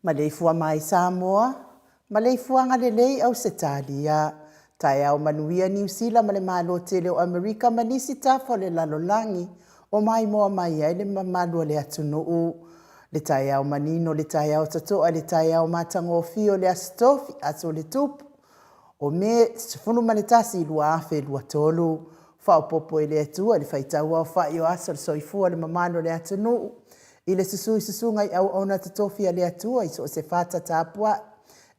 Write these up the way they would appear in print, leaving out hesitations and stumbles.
Maleifua mai Samoa, maleifuaga lelei Ausetalia, taeao manuia Niu Sila ma le Malo tele o Amerika ma nisi tafa o le lalolagi o maimoa mai ai le mamalu o le atunuu. Le taeao manino, le taeao totoa, le taeao matagofie o le Aso Tofi, Aso o le Tupu, o Me 11, 2023. Faaopoopo e le Atua i le faitauaofai o aso o le soifua o le mamalu o le atunuu, i le susu i susuga i auauna totofi a le Atua i so o se fata tapuai,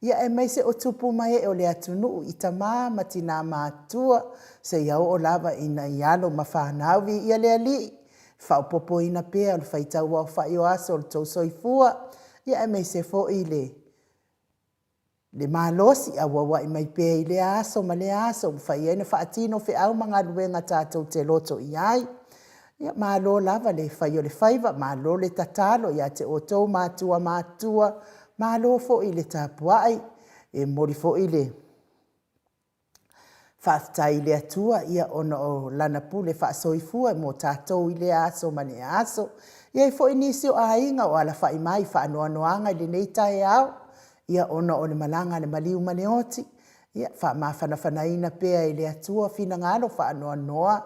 ia aemaise o tupu ma ee o le atunuu i tama ma tina matutua, seia oo lava ina i alo ma fanau. Viia le Alii, faaopoopoina pea o le faitauaofai o aso o le tou soifua, ia aemaise foi le le malosi auauai mai pea i lea aso ma lea aso ua mafai ai ona faatino feau ma galuega tatou te loto i ai. Ia, malo lava le fai o le faiva, malo le tatalo ia te outou matua matutua, malo foi le tapuai. E momoli foi le faafetai i le Atua ia ona o Lana pule faasoifua mo tatou i lea aso ma lea aso. E i ai foi nisi o aiga o alafai mai i faanoanoaga i lenei taeao ia ona o le malaga a le maliu ma le oti, ia faamafanafanaina pea e le Atua finagalo faanoanoa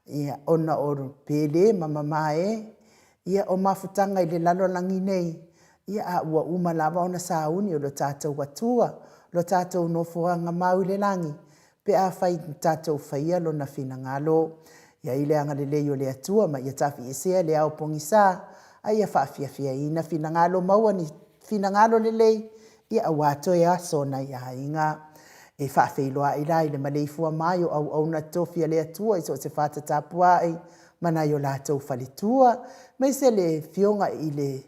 ia ona o pele ma mamae ia o mafutaga i le lalolagi nei, ia a ua uma lava ona sauni e lo tatou Atua lo tatou nofoaga mau i le lagi, pe afai na tatou faia Lona finagalo. Ia i le agalelei o le Atua ma ia tafiesea le ao pogisa, a ia faafiafiaina finagalo maua ni finagalo lelei, ia aua toe aso o nai aiga. E faafeiloai la i le maleifua mai o auauna totofi a le Atua i so o se fata tapuai ma nai o latou faletua, aemaise le Afioga i le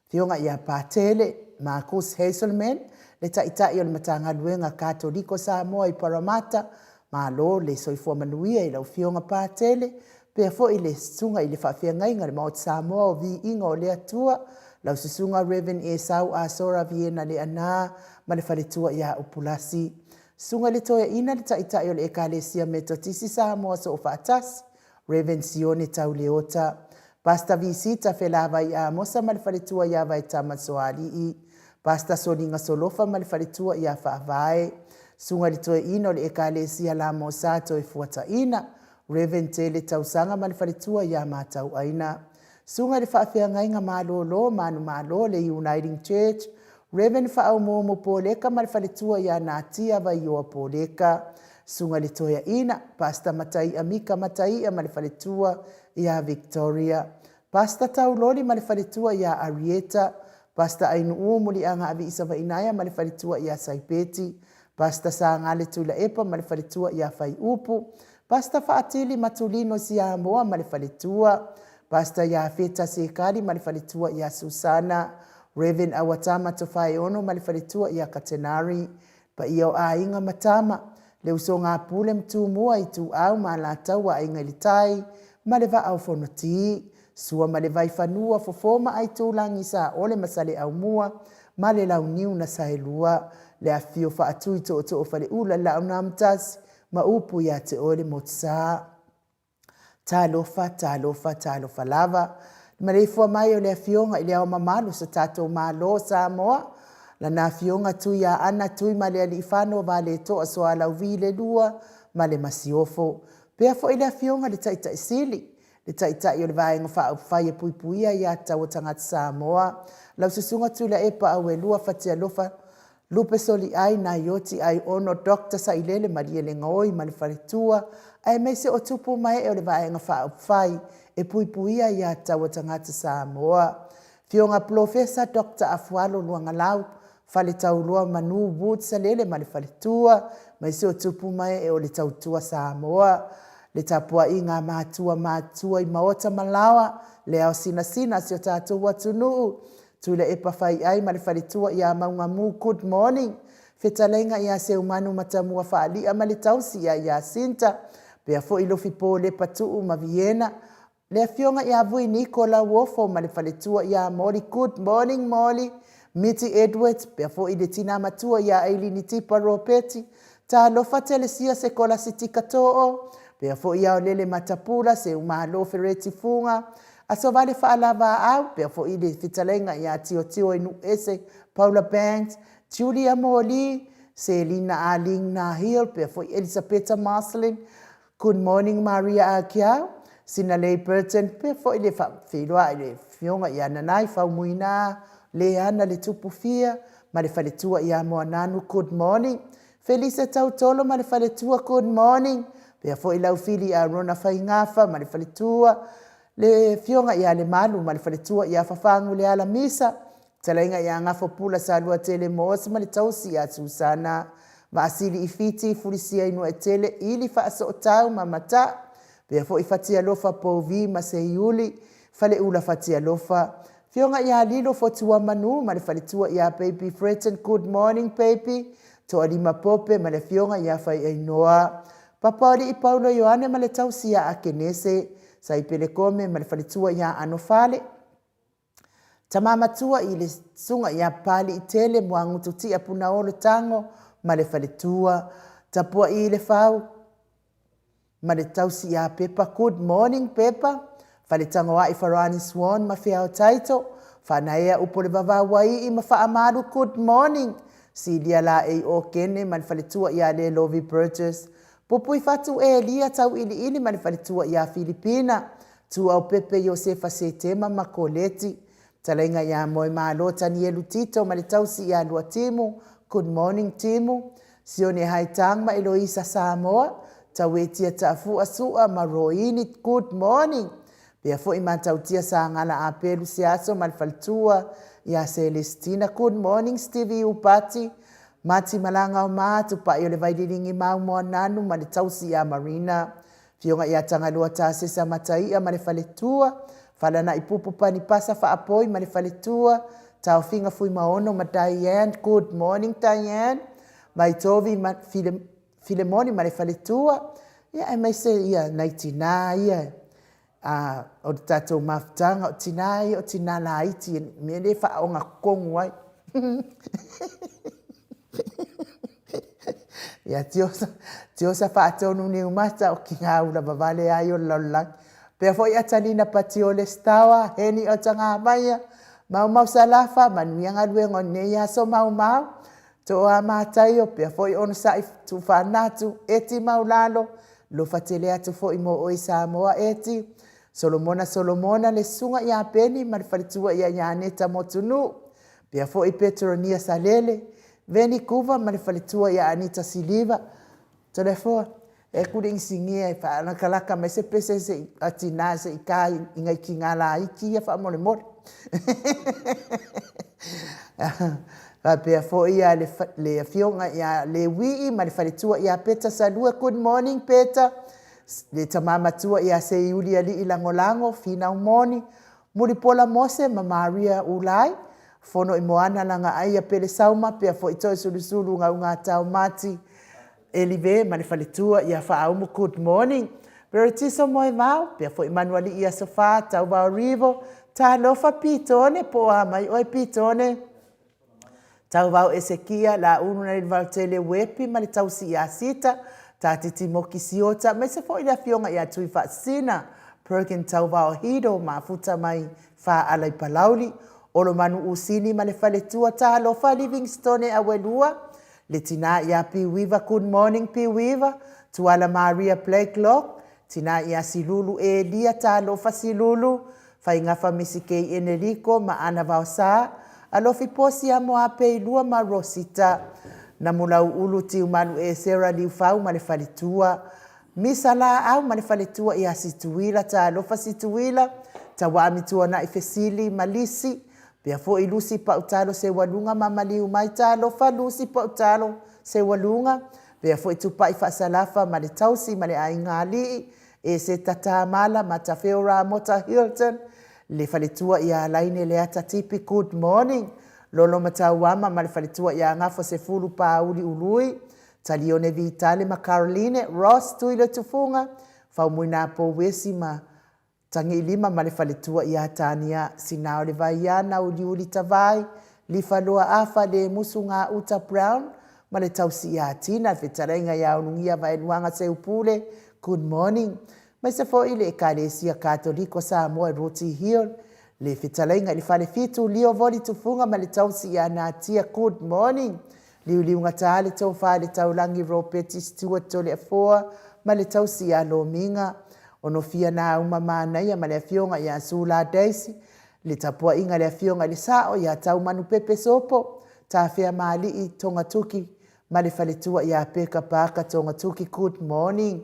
Afioga ia Patele Marcus Hazelman, le Taitai o le Matagaluega Katoliko Samoa i Parramatta. Malo le soifua manuia i lau Afioga Patele, faapea foi le Susuga i le Faafeagaiga o le Maota Samoa o Viiga o le Atua, lau Susuga Rev. Esau Asora Viena Leaana ma le faletua ia Upulasi. Susuga i le Toeaina le Taitai o le Ekalesia Metotisi Samoa Soofaatasi, Rev. Sione Tauleota, Pastor Visita Felavai Amosa ma le faletua ia Vaetama Soalii, Pastor Soliga Solofa ma le faletua ia Faavae, Susuga i le Toeaina o le Ekalesia Lamosa Toefuataina, Rev. Tele Tausaga ma le faletua ia Matauaina, Susuga i le Faafeagaiga Malolo Manumalo le Uniting Church, Rev. Faaumuumu Poleka ma le faletua ia Natia Vaioa Poleka, Susuga i le Toeaina, Pastor Mataia Mika Mataia ma le faletua ia Victoria, Pastor Tauloli ma le faletua ia Arieta, Pastor Ainuu Muliaga Aviisavainaea ma le faletua ia Saipeti, Pastor Sagale Tuilaepa ma le faletua ia Faiupu, Pastor Faatili Matulino Siamoa ma le faletua, Pastor Iafeta Sekali ma le faletua ia Susana, Rev. Auatama Tofaeono ma le faletua ia Katenari, Paia o aiga ma tama, le usoga a Pule ma Tumua, Ituau ma Alataua, Aiga i le Tai ma le Vaa o Fonoti, Sua ma le Vaifanua, Fofo ma Aitulagi, Saole ma Saleaaumua ma le Launiu na Saelua, le afifio faatui tootoo o Faleula, Laaunaamotasi ma upu ia te oe le Motusa. Talofa, talofa, talofa lava. Le maleifua mai o le Afioga i le Ao Mamalu o so tatou Malo o Samoa, Lana Afioga Tuiaana Tuimalealiifano Vaaletoa Sualauvi le Lua ma le Masiofo. Pea foi le Afioga i le Taitai Sili, le Taitai o le Vaega Faaupufai e Puipuia Aia Tatau a Tagata Samoa, lau Susuga Tuilaepa Auelua Fatialofa Lupe Soliai, Naioti Aiono, Doctor Sailele Malielegaoi ma le faletua, aemaise o tupu ma ee o le Vaega Faaupufai e Puipuia Aia Tatau a Tagata Samoa. Afioga Polofesa Doctor Afualo Luagalau, Faletauloa Manu Wood Salele ma le faletua, aemaise o tupu ma ee o le Tautua Samoa. Le tapuaiga a matua matutua i maota ma laoa, le ao sinasina a si o tatou atunuu, Tuilaepa Faiai ma le faletua ia Maugamu Good morning Fetalaiga ia Seumanu Matamua Faali'a ma le tausi ia Iasinta Pea foi Lofipo Lepa Tuu ma Viena Le afioga ia Vui Niko Lauofo ma le faletua ia Moli Good morning Moli Miti Edwards Pea foi le tina matua ia Ailini Tipa Ropeti Talofa Telesia Sekolasitika Too Pea foi ia Olele Matapula Seumalo Fereti Fuga Aso Vale Faalavaau, pea foi le fetalaiga ia Tiotio i Nuuese, Paula Banks, Julia Moli, Selina Arlene Nahil, pea foi Elisapeta Marcelin, Good morning Maria Akiau, Sinalei Burton, pea foi le faafeiloai i le afioga ia Nanai Faumuina, Leana Le Tupufia, ma le faletua ia Moananu, Good morning. Felisa Tautolo ma le faletua, Good morning. Pea foi Laufili Arona Faigafa ma le faletua, le Afioga ia Lemalu ma le faletua ia Fafagu Leala Misa, Fetalaiga ia Gafopula Saluatele Moos ma le tausi ia Susana Vaasili Ifiti Fulisia Inuaetele Ili Faasootau ma Mata, pea foi Fatialofa Pouvi ma Seiuli, Faleula Fatialofa, Afioga ia Lilo Fotuamanu ma le faletua ia Baby Freton Good morning baby Toalima Pope ma le afioga ia Faiainoa Papaolii Paulo Ioane ma le tausi ia Akenese Saipele Kome ma le faletua ia Anofale Tama matua i le susuga ia Papaliitele Muagututia Punaolo Tago ma le faletua Tapuaii Lefau ma le tausi ia Pepa Good morning Pepa, Faletagoai Farani Swan ma Feao Taito, Faanaea Upolevavauaii ma Faamalu Good morning Silia Laei Okene ma le faletua ia Lelovi Burgess, Pupuifatu Elia Tauiliili ma le faletua ia Filipina, Tuaupepe Iosefa Setema ma Koleti, Talaiga ia Moemalo Tanielu Tito ma le tausi ia Luatimu, Good morning Timu, Sione Haitang ma Eloisa Samoa, Tauetia Taafua Sua ma Roini, Good morning. Pea foi Matautia Sagala Apelu Seaso ma le faletua ia Celestina, Good morning Stevie Upati, Mati Malanga o Maatu, Pa'i o le Vaililigi Mau Moananu ma le tausi ia Marina, Afioga ia Tagaloa Tasesa Mataia ma le faletua, Falana'i Pupu Panipasa Faapoi ma le faletua, Taofiga Fuimaono ma Diane, Good morning Diane, Vaitovi ma File, Filemoni ma le faletua, ia aemaise ia nai tinā ia a, o le tatou mafutaga, o tinā ia o tinā laiti, mea lea e faaogatotonu ai. Ia Tiosa, Tiosa Faatonu Niumata o Kigaula vavale ai o le lalolagi. Pea foi Atalina Patiole Stawa, Heni Otagamaia, Maumau Salafa, manuia galuega o lenei aso Maumau. Toa Mataio, pea foi Onosai Tuufaanatu, Eti Maulalo, lofa tele atu foi mo oe Samoa Eti. Solomona Solomona, le susuga ia Peni ma le faletua ia Ianeta Motunuu, pea foi Peteronia Salele, Veni Kuva ma le faletua ia Anita Siliva. Toleafoa, e kuliigisigia e faalakalaka mai se pese se i a tina se i ka i nai tiga laiti ia faamolemole. Faapea foi ia le, le afioga ia Lewii ma le faletua ia Peta Salua. Good morning Peta. Le tama matua ia Seiuli Alii Lagolago, Finau Moni, Mulipola Mose ma Maria Ulai, Fono i Moana Lagaai ia Pele Sauma, pea foi Toesulusulu Gaugatao Mati Elive ma le faletua ia Faaumu. Good morning. Veritiso Moevao, pea foi Manualii Aso Fa, Tauvao Rivo, Talofa Pitone, po o a mai oe Pitone? Tauvao Esekia, Laulu Naivautele Uepi ma le tausi ia Sita, Tatiti Moki Siota, aemaise foi le afioga ia Tuifaasisina, Perkin Tauvao Hido, Mafuta mai Faaala i Palauli, Olomanu Usini ma le faletua, Talofa Livingstone Awelua, le tina ia Piuiva, Good morning Piuiva, Tuala Maria Blakelock, tina ia Silulu Elia, Talofa Silulu, Faigafa Misi Kei Enerico ma Ana Vaosa, Alofi Posi a Moapeilua ma Rosita, Namulauulu Tiumalu Esera Liufau ma le faletua, Misa Laau ma le faletua ia Situila, Talofa Situila, Tauaami Tuanai Fesili ma Lisi, pea foi Lusi Pautalo Seualuga ma Maliu Mai, Talofa Lusi Pautalo Seualuga, pea foi Tupai Faasalafa ma le tausi ma le aiga alii, Eseta Tamala ma Tafeo Ramota Hilton, le faletua ia Laine Leata Tipi, good morning, Lolo Matauama ma le faletua ia Gafo Sefulu Pauli Ului, Talione Vitale ma Caroline, Ross Tuiletufuga, Faumuina Pouesi ma Tagiilima ma le faletua ia Tania Sinao Le Vaiana Uliuli Tavai, Lifaloa Afa Lemusu Gauta Brown ma le tausi ia Tina, le fetalaiga ia Ulugia Vaeluaga Seupule, good morning. Maise foi le Ekalesia Katoliko Samoa i Roti Hill, le fetalaiga i le Falefitu, Leo Voli Tufuga ma le tausi ia Natia, good morning. Liuliugata le tofa i le taulagi Ropeti Stewart Toleafoa ma le tausi ia Lomiga Onofia Nauma Manaia ma le afioga ia Sula Daisy, le tapuaiga i le afioga i le Sao ia Taumanu Pepe Sopo, Tafea Maalii Togatuki ma le faletua ia Peka Parker Togatuki. Good morning.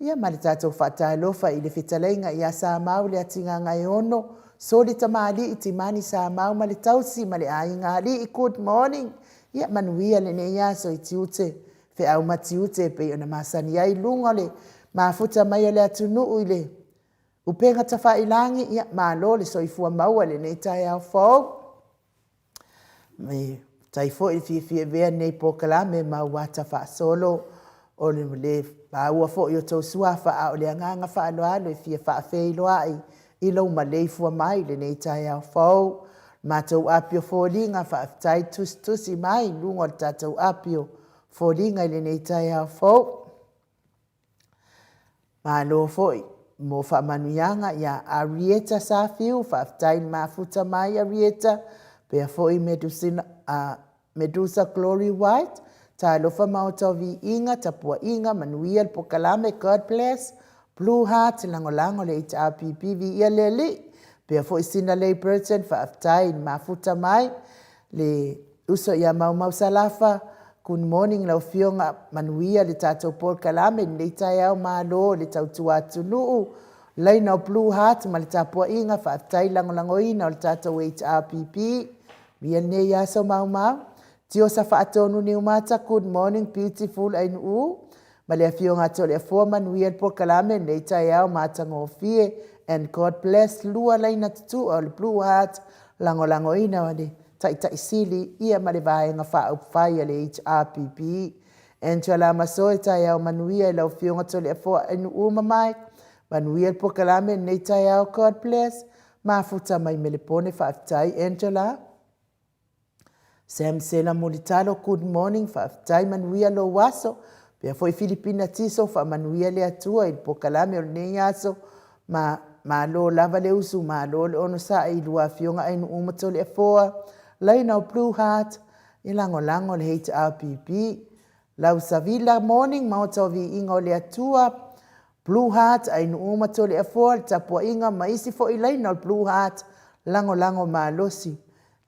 Ia ma le tatou faatalofa i le fetalaiga ia Samau le Atigagaeono, Soli Tamalii Timani Samau ma le tausi ma le aiga alii. Good morning. Ia manuia lenei aso i tiute, feau ma tiute e pei ona masani ai luga o le mafuta mai o le atunuu i le upega tafailangi. Ia malo le soifua maua i lenei taeao fou. Me tai foi le fiafia avea lenei polokalame ma ua ata faasolo o le maua foi o tou suafa, a o le agaga faaaloalo e fia faafeiloai i lou maleifua mai i lenei taeao fou. Matou apio foliga, faafetai tusitusi mai i luga o le tatou apio foliga i lenei taeao fou. Malo foi mo faamanuiaga ia Arieta Safiu, faafetai i le mafuta mai Arieta, pea foi Medusina, Medusa Glory White, talofa maota o viiga, tapuaiga, manuia le pokalame, God bless, Blue Heart, lagolago le HRPP, viia le Alii, pea foi Sina Lei Burton, faafetai i le mafuta mai, le uso ia Maumau Salafa, good morning lau afioga, manuia le tatou polokalame i lenei taeao, malo le tautua atunuu, laina o Blue Heart ma le tapuaiga, faafetai lagolagoina o le tatou HRPP, viia lenei aso Maumau. Tiosa Faatonu Niumata, good morning beautiful Ainuu, ma le afioga a Toleafoa, manuia le polokalame i lenei taeao matagofie, and God bless. Lua laina tutua o le Blue Heart, lagolagoina o le Taitai Sili ia ma le Vaega Faaupufai a le HRPP. Angela Masoe, taeao manuia i lau afioga Toleafoa Ainuu ma Mike, manuia le polokalame i lenei taeao, God bless. Mafuta mai Melepone, faafetai Angela. Sam Sela Mulitalo good morning faafetai manuia lou aso pea foi Filipina Tiso faamanuia le Atua i le pokalame o lenei aso ma malo lava le usu malo le onosai i lua afioga Ainuu ma Toleafoa Laina o Blue Heart e lagolago le HRPP Lau Savila morning maota o viiga o le Atua Blue Heart, Ainuu ma Toleafoa, le tapuaiga ma isi foi laina o le Blue Heart, lagolago malosi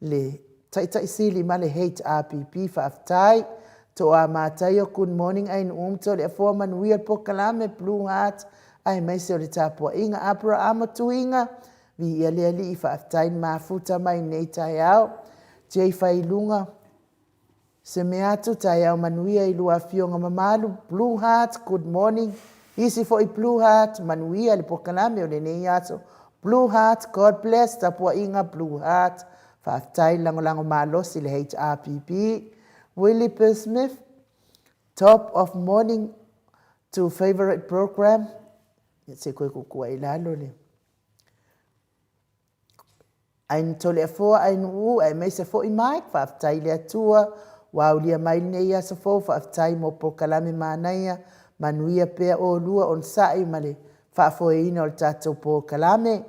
le Taitai Sili ma le HRPP. Faafetai. Toa Mataio, good morning Ainuu ma Toleafoa, manuia le polokalame Blue Heart aemaise o le tapuaiga. Aperahama Tuiga, viia le Alii, faafetai le mafuta mai i lenei taeao. Jay Failuga, Se mea atu, taeao manuia i lua afioga mamalu, Blue Heart, good morning, isi foi Blue Heart, manuia le pokalame o lenei aso, Blue Heart, God bless, tapuaiga Blue Heart, faafetai le lagolago malosi i le HRPP, Willie Bill Smith, top of morning to favorite program, se koe kukua i lalo le. Ainu Toleafoa, Ainu Uu, aemaise foi Mike, faafetai i le Atua ua aulia mai lenei aso fou, faafetai mo polokalame manaia, manuia pea olua onosai ma le faafoeina o le tatou polokalame,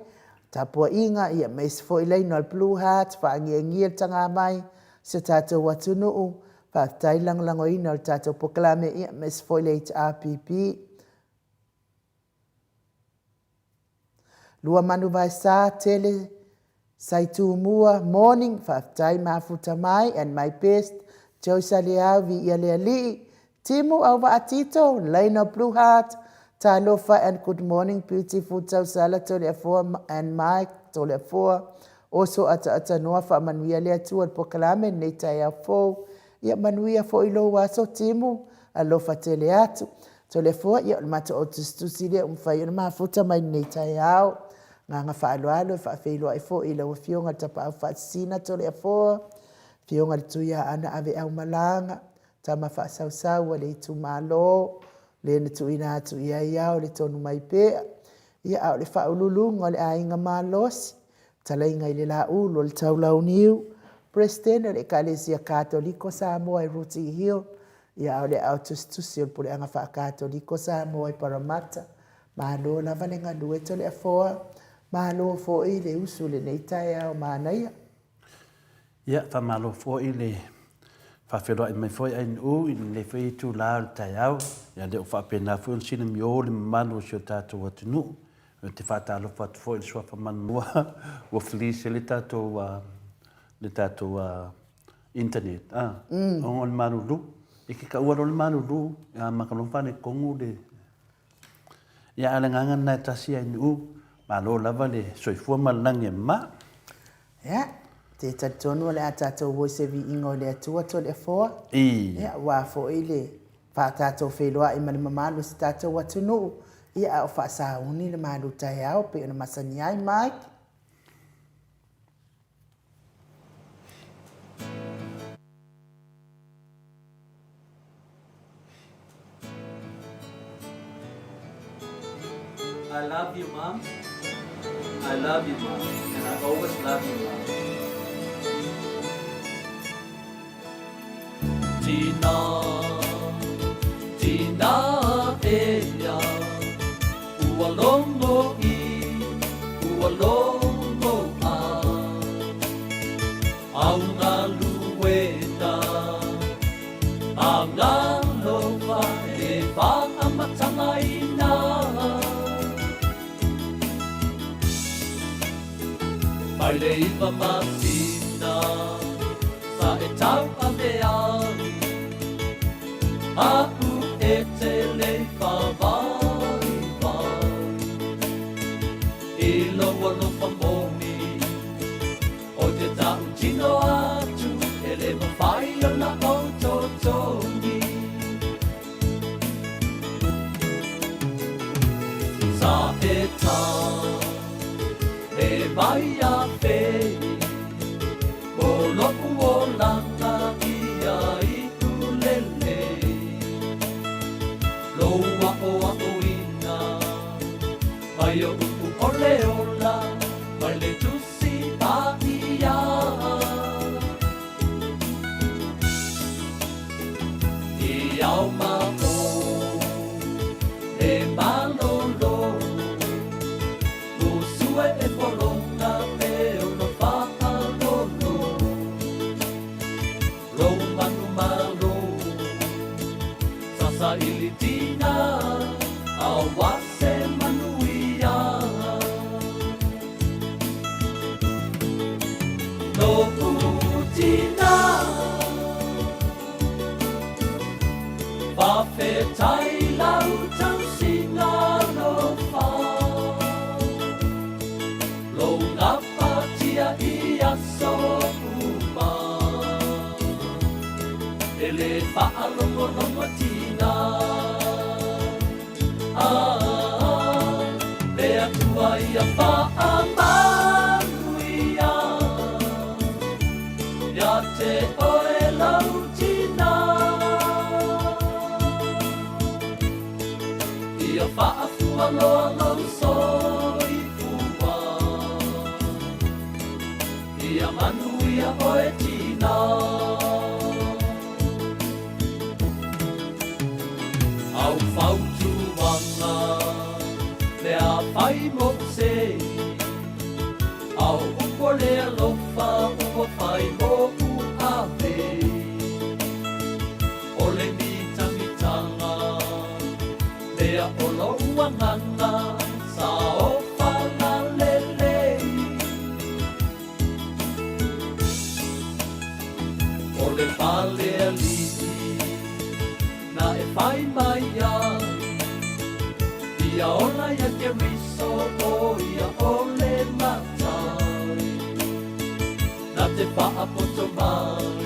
tapuaiga, ia aemaise foi laina o le Blue Heart, faagiagia le taga mai si o tatou atunuu, faafetai le lagolagoina o le tatou polokalame, ia aemaise foi le HRPP. Luamanuvaesa Tele Sai Tumua Morning faafetai mafuta mai and my best Joyce Aleau viia le Alii Timu Auvaa Tito Laina Blue Heart Talofa and good morning beautiful Tausala Toleafoa and Mike Toleafoa Oso ataata noa faamanuia le Atua i le pokalame lenei taeao fou ia manuia foi lou aso Timu alofa tele atu Toleafoa, ia o le matou au tusitusi lea ua mafai ona mafuta mai lenei taeao. Agaga faaaloalo e faafeiloai foi i lau Afioga i le Tapaau Faasisina Toleafoa, Afioga i le Tuiaana Aveau Malaga, tama faasausau a le itumalo, le na tuuina atu i ai ao le tonu mai pea, ia a o le faauluuluga o le aiga malosi, Talaiga i le Laulu o le Taulauniu, Peresetene o le Ekalesia Katoliko Samoa i Rooty Hill, ia a o le aao tusitusi o le Puleaga Faa-Katoliko Samoa i Parramatta. Malo lava le galue Toleafoa, malo foi le usu i lenei taeao manaia. Ia, faamalo foi le faafeiloai mai foi Ainuu i lenei foi itula o le taeao. Ia, lea ua faapena foi ona silamio le mamalu o si o tatou atunuu. Ou te faatalofa atu foi i le suafa manumua ua freeze ai le tatou le tatou internet a ona o le malulu. E ke kaua loa le malulu a maka loa faaletonu le ia a o le agaga lena e tasi Ainuu, malo lava le soifua ma le lagi e mama. Ia, te talitonu o le a tatou o i se viiga o le Atua Toleafoa. Ia, aua foi le faa-tatou feiloai ma le mamalu o si tatou atunuu, ia a o faasauni le malu taeao pei ona masani ai Mike. I love you mom I love you mom and I always love you mom. Tina, tina ea, ua logo i, ua logo a. Augalueta, Agalofa e whaamatanga-ina. Mai le iwa masina, sa e tauave ai, Aʻu e te lei whawaiwai. I lou alofa moni. O te taʻu tino atu e le mawhai ona ou totogi. Sa e ta, e mai a fei, O loʻu olanga ia i ulelei. Lou aʻoaʻoina mai oʻu ʻole ola mai le tusi. Le Atua ia faamanuia ia te oe lau tina. Ia faafua loa lou soifua. Ia manuia oe tina. Au fautuaga mea fai mou sei, Au upu o le alofa ua fai moʻu ave. O le mitamitaga mea o lou agaga sa ofaga lelei. O le fale aliʻi na e fai mai ai, Ia ola ia Keriso ʻo ia ʻo le Matai. Na te faapoto mai,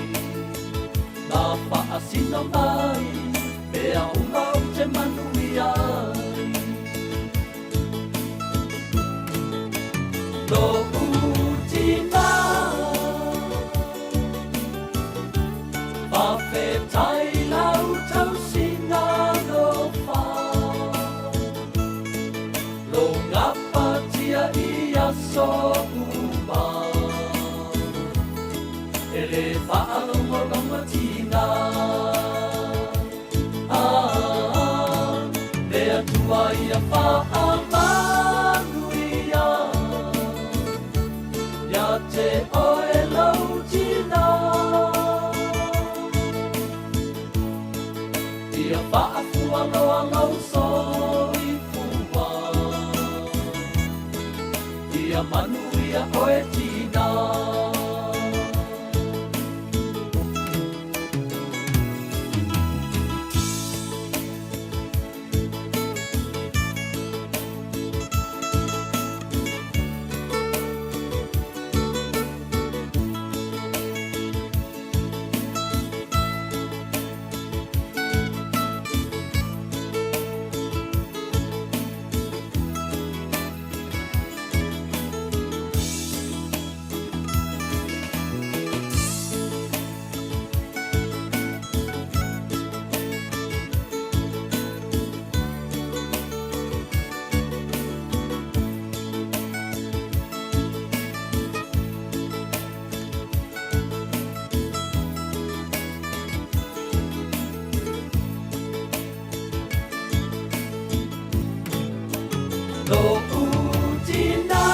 na faasino mai, mea uma ou te manuia ai. Loʻu tina, Faafetai lau tausiga alofa, Lou gapatia i aso uma, E le faalogologotina. Ah, le Atua ia faamanuia ia te oe lou tina. Ia faafua loa lou soifua, Ia manuia oe tina. Loʻu tina,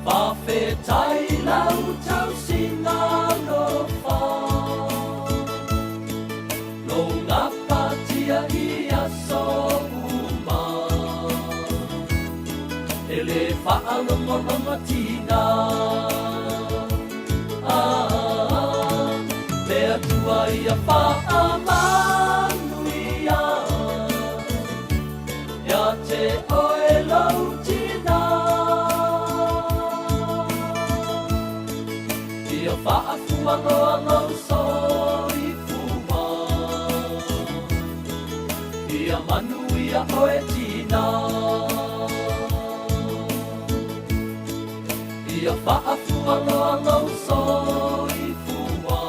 Faafetai lau tausiga alofa, Lou gapatia i aso uma, E le faalogologotina. Ah, le Atua ia faamanuia ia te oe lou tina. Ia faafua loa lou soifua, Ia manuia oe tina. Ia faafua loa lou soifua,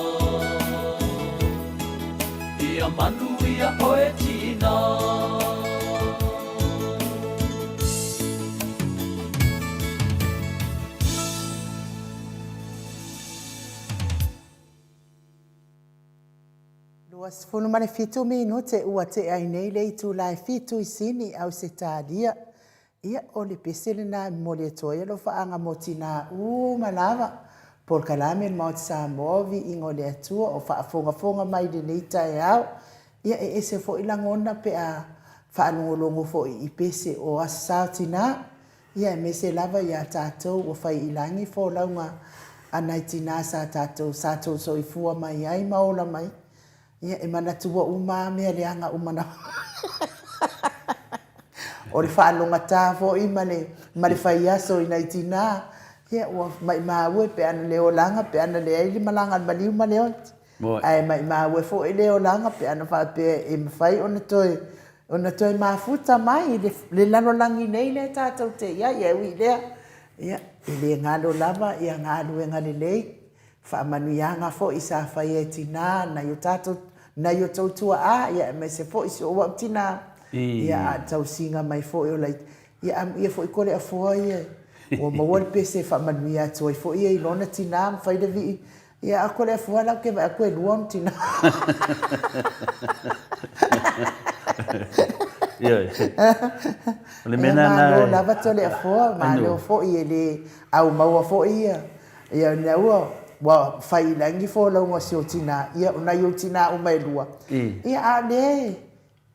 Ia manuia oe tina. 27 minute ua tea ai nei le itula e fitu i Sini, Ausetalia. Ia, o le pese lena e momoli atu ai alofaaga mo tinā uma lava. Polokalame le Maota Samoa, Viiga o le Atua o faafogafoga mai i lenei taeao. Ia, e ese foi lagona pe a faalogologo foi i pese o Aso Sa o Tinā. Ia, aemaise lava iā tatou ua fai i lagi folauga a nai tinā sa tatou sa tou soifua mai ai ma ola mai. Ia, e manatua uma a mea leaga uma na O le faalogatā foi ma le, ma le fai aso i nai tinā, ia, ua maimau e pe ana le olaga, pe ana leai le malaga a le maliu ma le oti. Ae maimau ai foi le olaga pe ana faapea e mafai ona toe ona toe mafuta mai i le lalolagi nei lea tatou te i ai. Ae ui i lea, ia, e le galo lava ia galuega lelei, faamanuiaga foi sa faia e tina nai o tatou, nai o tou tuaa, ia aemaise foi si ou au tina, ia a o le tausiga mai foi o laiti. Ia amuia foi Toleafoa ia ua maua le pese e faamanuia atu ai foi ia i lona tina ma fai le vii. Ia a Toleafoa la ou te vaai atu e lua ona tina. Ioe. O le mea lena. Malo lava Toleafoa, malo foi e le aumaua foi ia. Ia ina ua ua fai i lagi folauga o si ou tina, ia o nai ou tina uma e lua. Ia a o lea e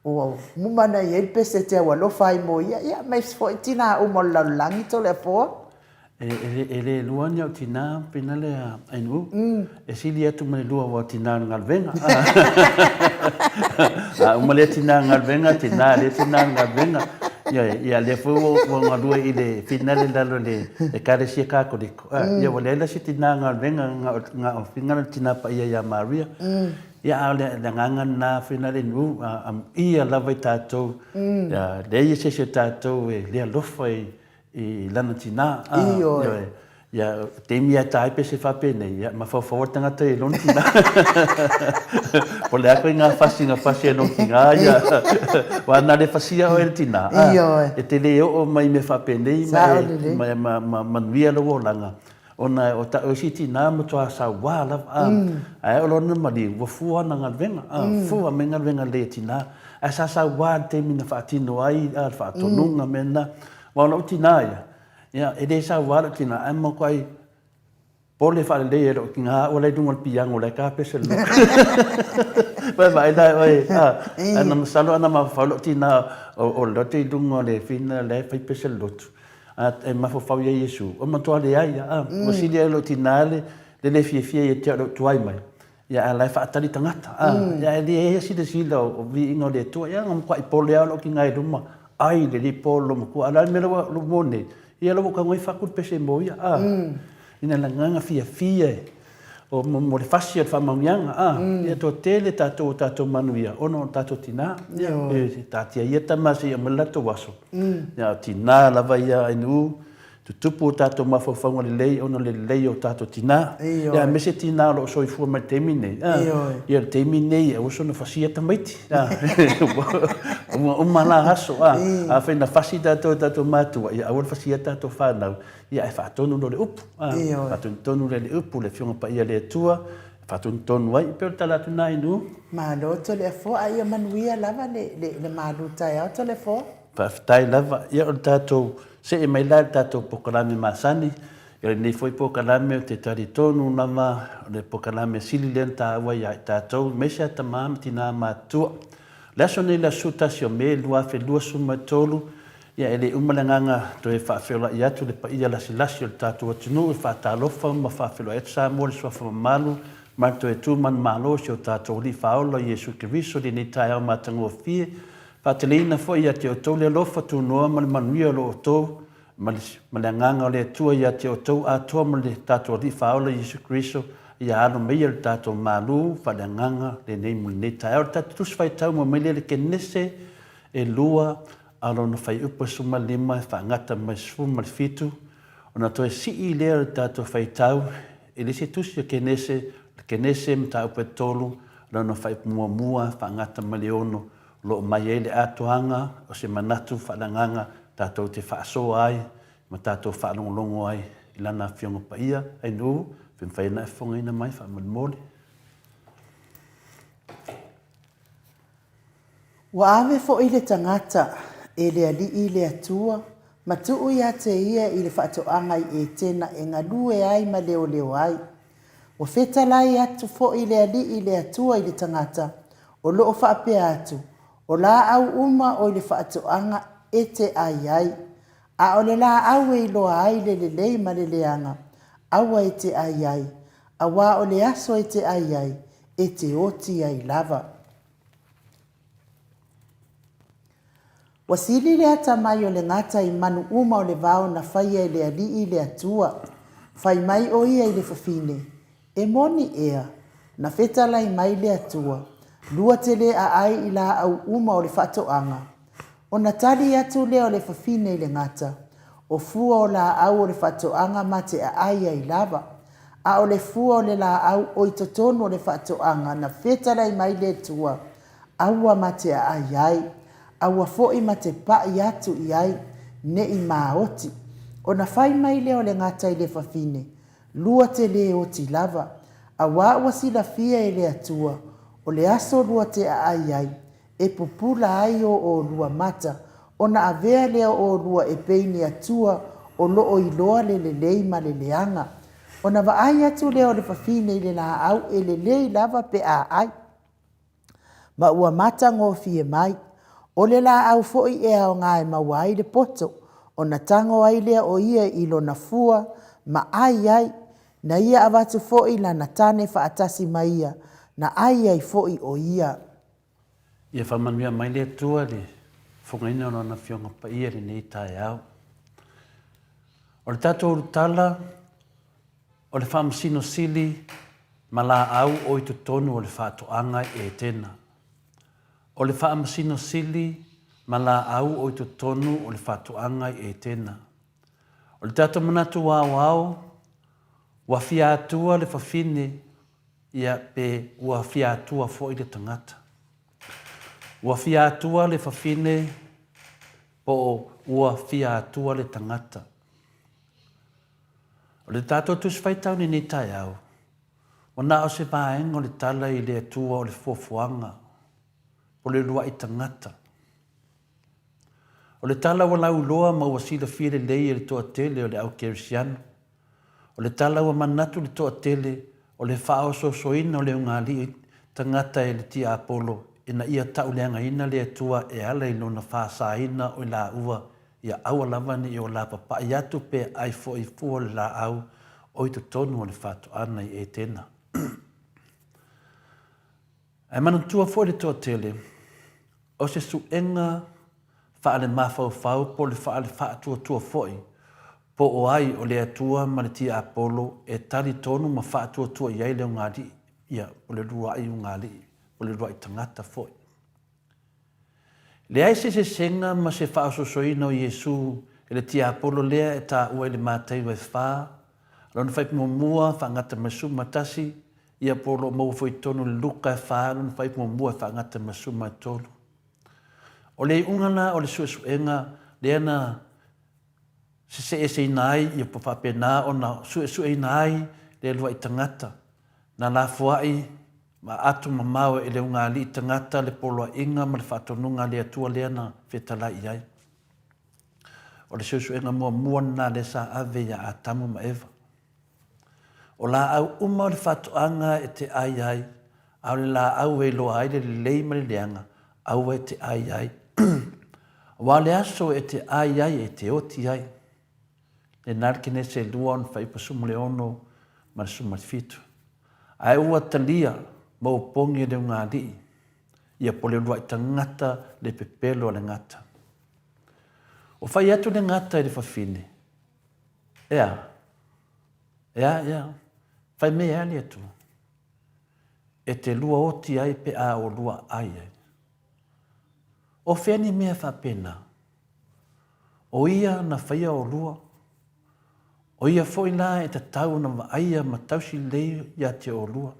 Ua mumana i ai le pese e te aualofa ai mo ia, ia aemaise foi tinā uma o le lalolagi Toleafoa. E le lua ni au tinā pena lea Ainuu, e sili atu ma le lua aua o tinā o le galuega. A uma lea tinā o le galuega, tinā lea tinā o le galuega. Ioe, ia lea foi ua galue i le finale i lalo i le Ekalesia Katoliko. Ia ua leai la se tinā galuega na o finale le Tinā Paia ia Maria. Ia, a o le agaga lena finale nuu, amuia lava i tatou, ia, leai se isi o tatou e le alofa i lana tina. Ioe. Ia, taimi lava e ta ai pese faapenei, ia, mafaufau lava le tagata i lona tina. Po o le a koe ngā fasi na fasi e lona tina, ia, aua ana le fasia oe e le tina, e te le oo mai i mea faapenei ma e manuia lou olaga. Ona o ta'u isi tinā matua sauā lava a, ae o lona maliu ua fua ana galuega a, fua mai galuega lelei a tinā. Ae sa sauā i le taimi na faatino ai a le faatonuga mea na. Aua o la'u tinā ia, ia e le sauā la'u tinā ae matuai pole faalelei e lo'u tinā a'u la i luga o le piano la e kapese le lotu. Vaevae la e oe a, ae na masalo ana mafaufau la'u tinā o le lotu i luga o le fina la e fai pese le lotu. A e mafaufau ia Iesu, ua matua leai ia, a, ua sili ai lou tina le le fiafia ia te au lou tuai mai, ia a la e faatali tagata, a, ia e leai a silasila o viiga o le Atua, ia na matuai pole lava lou tina i luma, ai le lipo o lou matua, a o le a le mea la ua mo nei, ia la ua ou tago ai faatu le pese mo ia, a, ina le agaga fiafia e, o mo le fasi o le faamanuiaga, a, ia toatele tatou o tatou manuia ona o tatou tina, ia, e taatia ia tama se i aumai le latou aso, ia, o tina lava ia ainu, tutupu o tatou mafaufauga lelei ona o le lelei o tatou tina, ia, aemaise tina o lo o soifua mai i le taimi nei, a, ia, o le taimi nei aua soona fasia tamaiti, a, ua uma la aso, a, afai na fasi tatou e tatou matua, ia aua le fasia tatou fanau, Ia, ae faatonu loa le upu, a, faatonutonu lea le upu, le Afioga Paia le Atua, e faatonutonu ai, e pei o le tala atu lena Inu. Malo Toleafoa, a ia manuia lava le, le, le malu taeao Toleafoa. Faafetai lava. Ia, o le tatou see mai la i le tatou polokalame masani. Ia, o lenei foi polokalame ou te talitonu lava o le polokalame sili lea ona taua ia i tatou, aemaise lava tama ma tina matutua. O le aso nei le aso 11 o Me 2023, Ia, e le uma le agaga toe faafeiloai atu le paia lasilasi o le tatou atunuu e faatalofa ma faafeiloai atu Samoa i le suafa mamalu ma le toe tu manumalo o si o tatou Alii Faaola Iesu Keriso i lenei taeao matagofie. Faateleina foi ia te outou le alofa tunoa ma le manuia o lo outou ma le, ma le agaga o le Atua ia te outou atoa ma le tatou Alii Faaola Iesu Keriso ia alo mai ia le tatou malu faaleagaga lenei mo lenei taeao. Le tatou Tusi Faitau ma mai lea le Kenese e lua a lona fuaiupu e 15 e faagata mai 17, ona toe sii lea o le tatou faitau i le isi tusi o Kenese, o le Kenese mataupu e tolu, lona fuaiupu muamua e faagata mai le ono, o lo o mai ai le atoaga o se manatu faaleagaga tatou te faasoa ai ma tatou faalogologo ai i Lana Afioga Paia, Ainuu, pe mafai ona e fofogaina mai faamolemole. Ua ave foi le tagata e le Alii le Atua ma tuu ia te ia i le faatoaga i Etena e galue ai ma leoleo ai. Ua fetalai atu foi le Alii le Atua i le tagata, o loo faapea atu, O laau uma o i le faatoaga e te ai ai, a o le laau e iloa ai le lelei ma le leaga, aua e te ai ai, auā o le aso e te ai ai, e te oti ai lava. Ua sili le atamai o le gata i manu uma o le vao na faia e le Alii le Atua. Fai mai o ia i le fafine, E moni ea? Na fetalai mai le Atua, Lua te le aai i laau uma o le faatoaga. Ona tali atu lea o le fafine i le gata, O fua o laau o le faatoaga ma te aai ai lava. A o le fua o le laau o i totonu o le faatoaga na fetalai mai le Atua, aua ma te aai ai, aua foi ma te pai atu i ai, ne i maoti. Ona fai mai lea o le gata i le fafine, Lua te lē oti lava, auā ua silafia e le Atua, o le aso lua te aai ai, e pupula ai o olua mata, ona avea lea o olua e pei ni Atua o loo iloa le lelei ma le leaga. Ona vaai atu lea o le fafine i le laau e lelei lava pe a ai. Ma ua matagofie mai. O le laau foi e aoga e maua ai le poto, ona tago ai lea o ia i lona fua ma ai ai, na ia avatu foi lana tane faatasi ma ia, na ai ai foi o ia. Ia faamanuia mai le Atua i le fofogaina o Lana Afioga Paia i lenei taeao. O le tatou ulutala, o le Faamasino Sili ma laau o i totonu o le faatoaga i Etena. O le Faamasino Sili ma laau o i totonu o le faatoaga i Etena. O le tatou manatu aoao, ua fia atua le fafine, ia pe ua fia atua foi le tagata. Ua fia atua le fafine po o ua fia atua le tagata. O le tatou Tusi Faitau i lenei taeao, ua na o se vaega o le tala i le Atua o le fuafuaga o le uluai tagata. O le tala ua lauiloa ma ua silafia lelei e le toatele o le au kerisiano. O le tala ua manatu le toatele o le faaosoosoina o le ugali'i tagata e le tiapolo ina ia tauleagaina le Atua e ala i lona faasaina o i laua ia aua lava ne i o lapapa'i atu pe ai foi fua le laau o i totonu o le faatoaga i Etena. Ae manatua foi le toatele, o se suega faale-mafaufau po o le faale-faatuatua foi, po o ai o le Atua ma le tiapolo e tali tonu ma faatuatua i ai le ugali'i, ia, po o le uluai ugali'i, po o le uluai tagata foi. Leai se eseesega ma se faaosoosoina o Iesu e le tiapolo lea e taua i le Mataio e fa, lona faaipu muamua faagata ma le 11, ia po o lo o maua foi i totonu o le Luka e fa, lona faaipu muamua e faagata ma le 13. O le iuga la o le suesuega lea na seseeseina ai, ia faapena ona suesueina ai le uluai tagata, na lafoai ma atu mamao e le ugaalii tagata le poloaiga ma le faatonuga a le Atua lea na fetalai i ai. O le suesuega muamua lena lea sa ave ia Atamu ma Eva. O laau uma o le faatoaga e te ai ai, a o le laau e iloa ai le lelei ma le leaga, aua e te ai ai. Aua o le aso e te ai ai e te oti ai. Lena le Kenese e lua ona faipa suma le ono ma le suma le fitu. Ae ua talia ma ua pogi e le ugali'i, ia po le ulua'i tagata le pepelo a le gata. Ua fai atu le gata i le fafine, Ea, ea, ea, fai mea e a le Atua, e te lua oti ai pe a olua ai ai. O fea ni mea faapena? O ia na faia olua, o ia foi la e tatau ona vaaia ma tausi lelei ia te olua.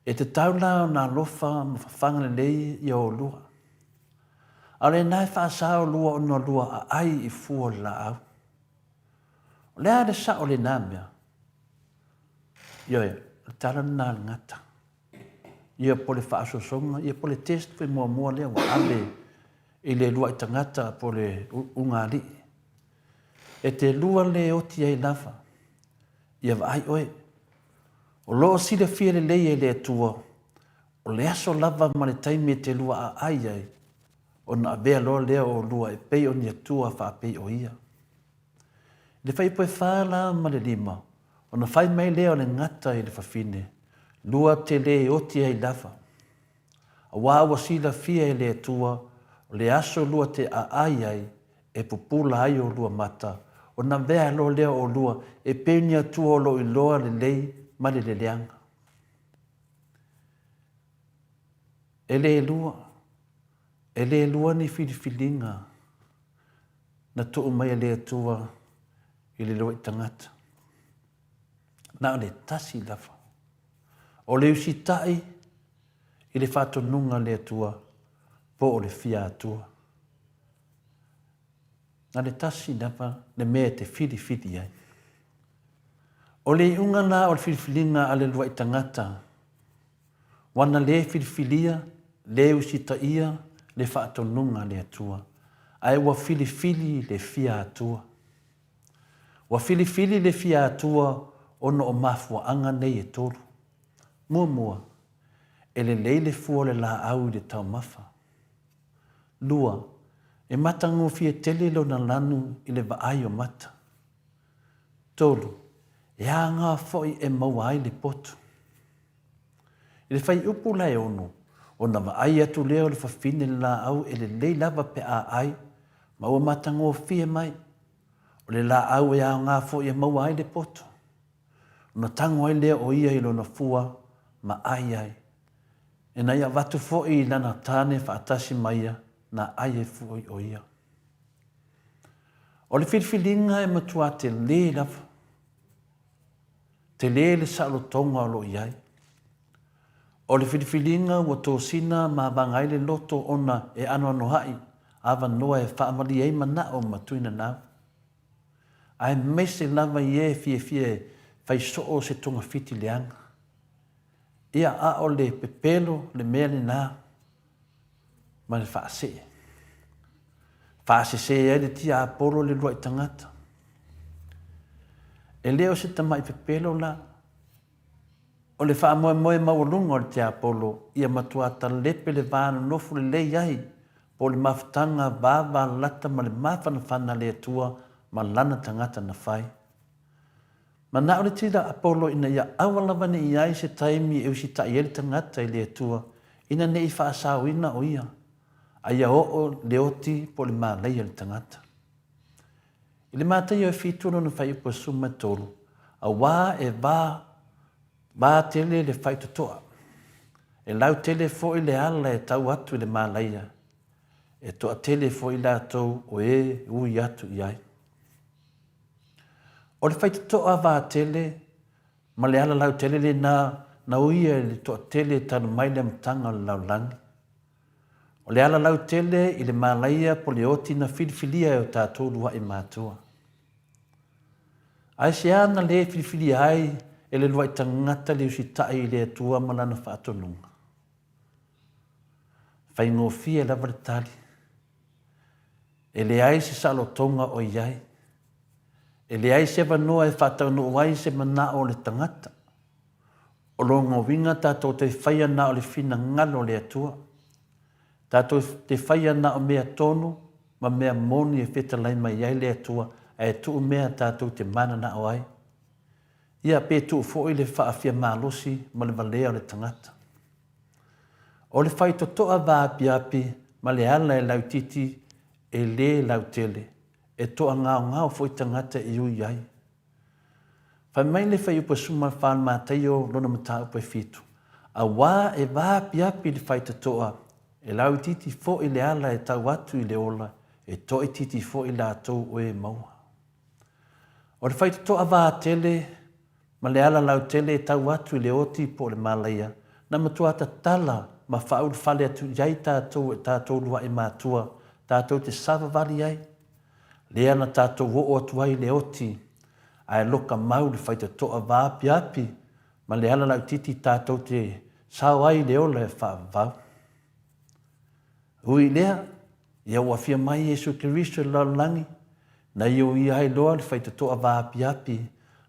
E tatau la ona alofa ma fafaga lelei ia olua. A o lena e faasa olua ona olua aai i fua o le laau. O le a le sao o lena mea? Ioe, o le tala lena a le gata. Ia po o le faaosoosoga, ia po o le test foi muamua lea ua ave i le uluai tagata po o le ugaalii. E te lua le oti ai lava, ia vaai oe. O lo o silafia lelei e le Atua, o le aso lava ma le taimi e te lua aai ai, ona avea loa lea o oulua e pei o ni Atua faapei o Ia. I le faipoefā la ma le lima, ona fai mai lea o le gata i le fafine, lua te lē oti ai lava. Auā ua silafia e le Atua, o le aso lua te aai ai, e pupula ai olua mata, ona avea loa lea o olua e pei ni Atua o lo o iloa lelei ma le leleaga. E le lua, e le lua ni filifiliga na tuu mai e le Atua i le luaʻi tagata. Na o le tasi lava. O le usitaʻi i le faatonuga a le Atua po o le fia Atua. Na le tasi lava le mea e te filifili ai. O le iuga la o le filifiliga a le luaʻi tagata, ua na lē filifilia, lē usitaia le faatonuga a le Atua, ae ua filifili le fia Atua. Ua filifili le fia Atua ona o mafuaaga nei e tolu. Muamua, e lelei le fua o le laau i le taumafa. Lua, e matagofie tele lona lanu i le vaai o mata. Tolu, e aoga foi e maua ai le potu. I le faiupu la e ono, ona vaai atu lea o le fafine i le laau e lelei lava pe a ai, ma ua matagofie mai. O le laau e aoga foi e maua ai le potu. Ona tago ai lea o ia i lona fua ma ai ai. Ina ia avatu foi i lana tane faatasi ma ia, na ai ai foi o ia. O le filifiliga e matua telē lava. Telē le saolotoga o lo o i ai. O le filifiliga ua tosina ma avaga ai le loto ona e anoanoaʻi avanoa e faamalie ai manaʻo ma tuinanau. Aemaise lava i e fiafia e fai soo se togafiti leaga. Ia, a o le pepelo le mea lena ma le faasee. Faasese ai le tiapolo i le uluai tagata. E le o se tamai pepelo la. O le faamoemoe maualuga o le tiapolo ia matua talepe le va nonofo lelei ai po o le mafutaga vavalata ma le mafanafana a le Atua ma lana tagata na fai. Manao le tila Apolo ina ia aua lava ne i ai se taimi e usitai ai le tagata i le Atua ina ne i faasaoina o ia, a ia oo le oti po o le malaia i le tagata. I le Mataio e fitu lona fuaiupu e 13, auā e va, va tele le faitotoa, e lautele foi le ala e tau atu i le malaia, e toatele foi i latou o e ui atu i ai. O le faitotoa vatele ma le ala lautele lena na uia i le toatele talu mai le amataga o le lalolagi. O le ala lautele i le malaia po le oti na filifilia e o tatou luaʻi matua. Aisea na lē filifilia ai e le luaʻi tagata le usitai i le Atua ma lana faatonuga? Faigofie lava le tali. E leai se saolotoga o i ai. E leai se avanoa e faataunuu ai se manao o le tagata. O lona uiga tatou te faia na o le finagalo o le Atua. Tatou te faia na o mea tonu ma mea moni e fetalai mai ai le Atua ae tuu mea tatou te mananao ai. Ia pe tuu foi le faafia malosi ma le valea o le tagata. O le faitotoa vaapiapi ma le ala e lautiti e lē lautele, e toagaogao foi tagata e ui ai. Fai mai le fuaiupu e 14 o le Mataio lona mataupu e fitu, Auā e vaapiapi le faitotoa, e lauitiiti foi le ala e tau atu i le ola, e toaitiiti foi latou o e maua. O le faitotoa vatele ma le ala lautele e tau atu i le oti po o le malaia, na matua tatala ma faaulufale atu i ai tatou e tatou luaʻi matua tatou te savavali ai, lea na tatou oo atu ai i le oti, ae loka mau le faitotoa vaapiapi ma le ala lautiti tatou te sao ai i le ola e faavavau. Ui i lea, ia ua afia mai Iesu Keriso i le lalolagi, na ioia ai loa le faitotoa vaapiapi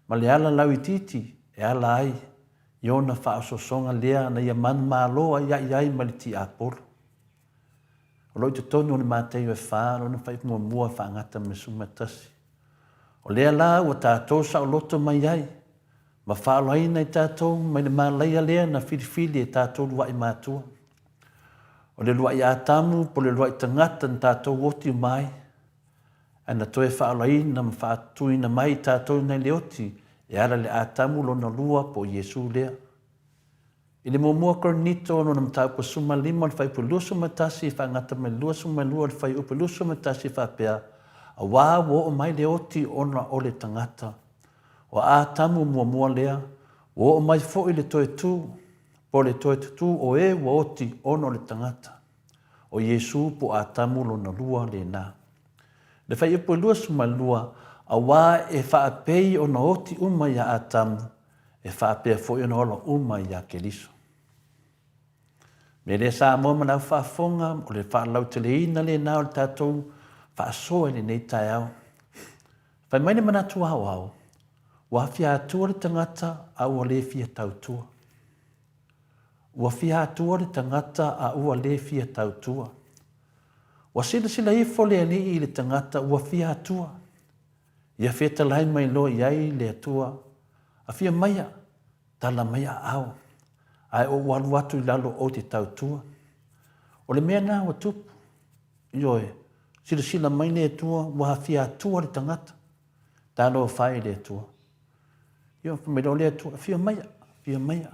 ma le ala lauitiiti e ala ai i ona faaosoosoga lea na ia manumalo aiaʻi ai ma le tiapolo. O lo o i totonu o le Mataio e fa lona faaiupu muamua e faagata ma le 11. O lea la ua tatou saoloto mai ai ma faaolaina i tatou mai le malaia lea na filifili e tatou luaʻi matua. O le luaʻi Atamu po o le luaʻi tagata na tatou oti uma ai, ae na toe faaolaina ma faatuina mai i tatou nai le oti e ala i le Atamu lona lua po o Iesu lea. I le muamua Korinito lona mataupu 15 o le fuaiupu 21 e faagata mai le 22 o le fuaiupu 21 e faapea, Auā ua oo mai le oti ona o le tagata. O Atamu muamua lea, ua oo mai foi le toe tū, po o le toe tutū o e ua oti ona o le tagata. O Iesū po o Atamu lona lua lena. Le fuaiupu e 22, Auā e faapei ona oti uma iā Atamu, e faapea foi ona ola uma iā Keriso. Mea lea Samoa ma lau faafofoga, o le faalauteleina lena o le tatou faasoa i lenei taeao. Fai mai le manatu aoao, ua fia atua le tagata a ua le fia tautua. Ua fia atua le tagata a ua le fia tautua. Ua silasila ifo le Alii i le tagata ua fia atua. Ia fetalai mai loa i ai le Atua, Afia maia, tala mai aao, ae ou alu atu i lalo ou te tautua. O le mea lena ua tupu. Ioe, silasila mai le Atua, ua afia atua le tagata. Talofa e i le Atua. Ioe, fai mai loa le Atua, Afia maia, afia maia.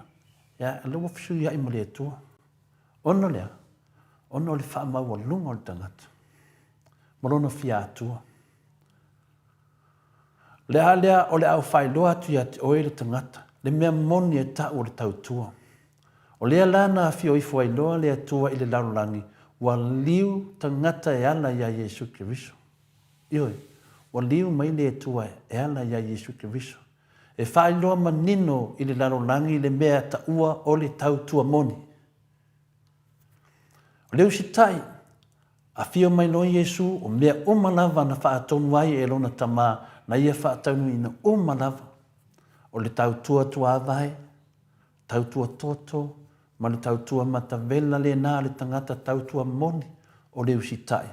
Ia, o lea ua fesuiai ma le Atua. Ona o le a? Ona o le faamaualuga o le tagata ma lona fia atua. O le a lea o le a ou faailoa atu ia te oe le tagata, le mea moni e ta'u o le tautua. O lea la na afio ifo ai loa le Atua i le lalolagi, ua liu tagata e ala iā Iesu Keriso. Ioe, ua liu mai le Atua e ala iā Iesu Keriso, e faailoa manino i le lalolagi le mea ta'ua o le tautua moni. O le usitai, Afio mai loa Iesu, o mea uma lava na faatonu ai e lona Tama, na ia faataunuuina uma lava, o le tautua tuavae, tautua toto, ma le tautua matavela lena a le tagata tautua moni o le usitai.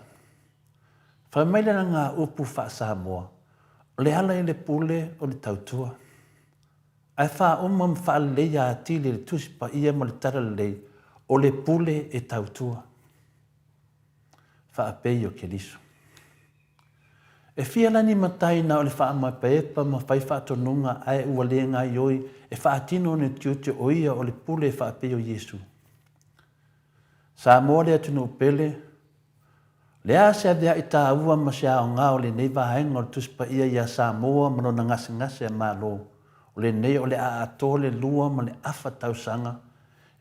Fai mai lena ngā upu faa-Samoa, o le ala i le pule o le tautua. Ae faauma ma faaleleia atili e le Tusi Paia ma le Talalelei, o le pule e tautua. Faapei o Keriso. E fia lani matai na o le faamaepaepa ma fai faatonuga ae ua le gaioi e faatino ona tiute o ia o le pule e faapei o Iesu. Samoa le atunuu pele, Le a se avea'i tāua ma se aoga o lenei vaega o le Tusi Paia iā Samoa ma lona gasegase a Malo, o lenei o le a atoa le lua ma le afa tausaga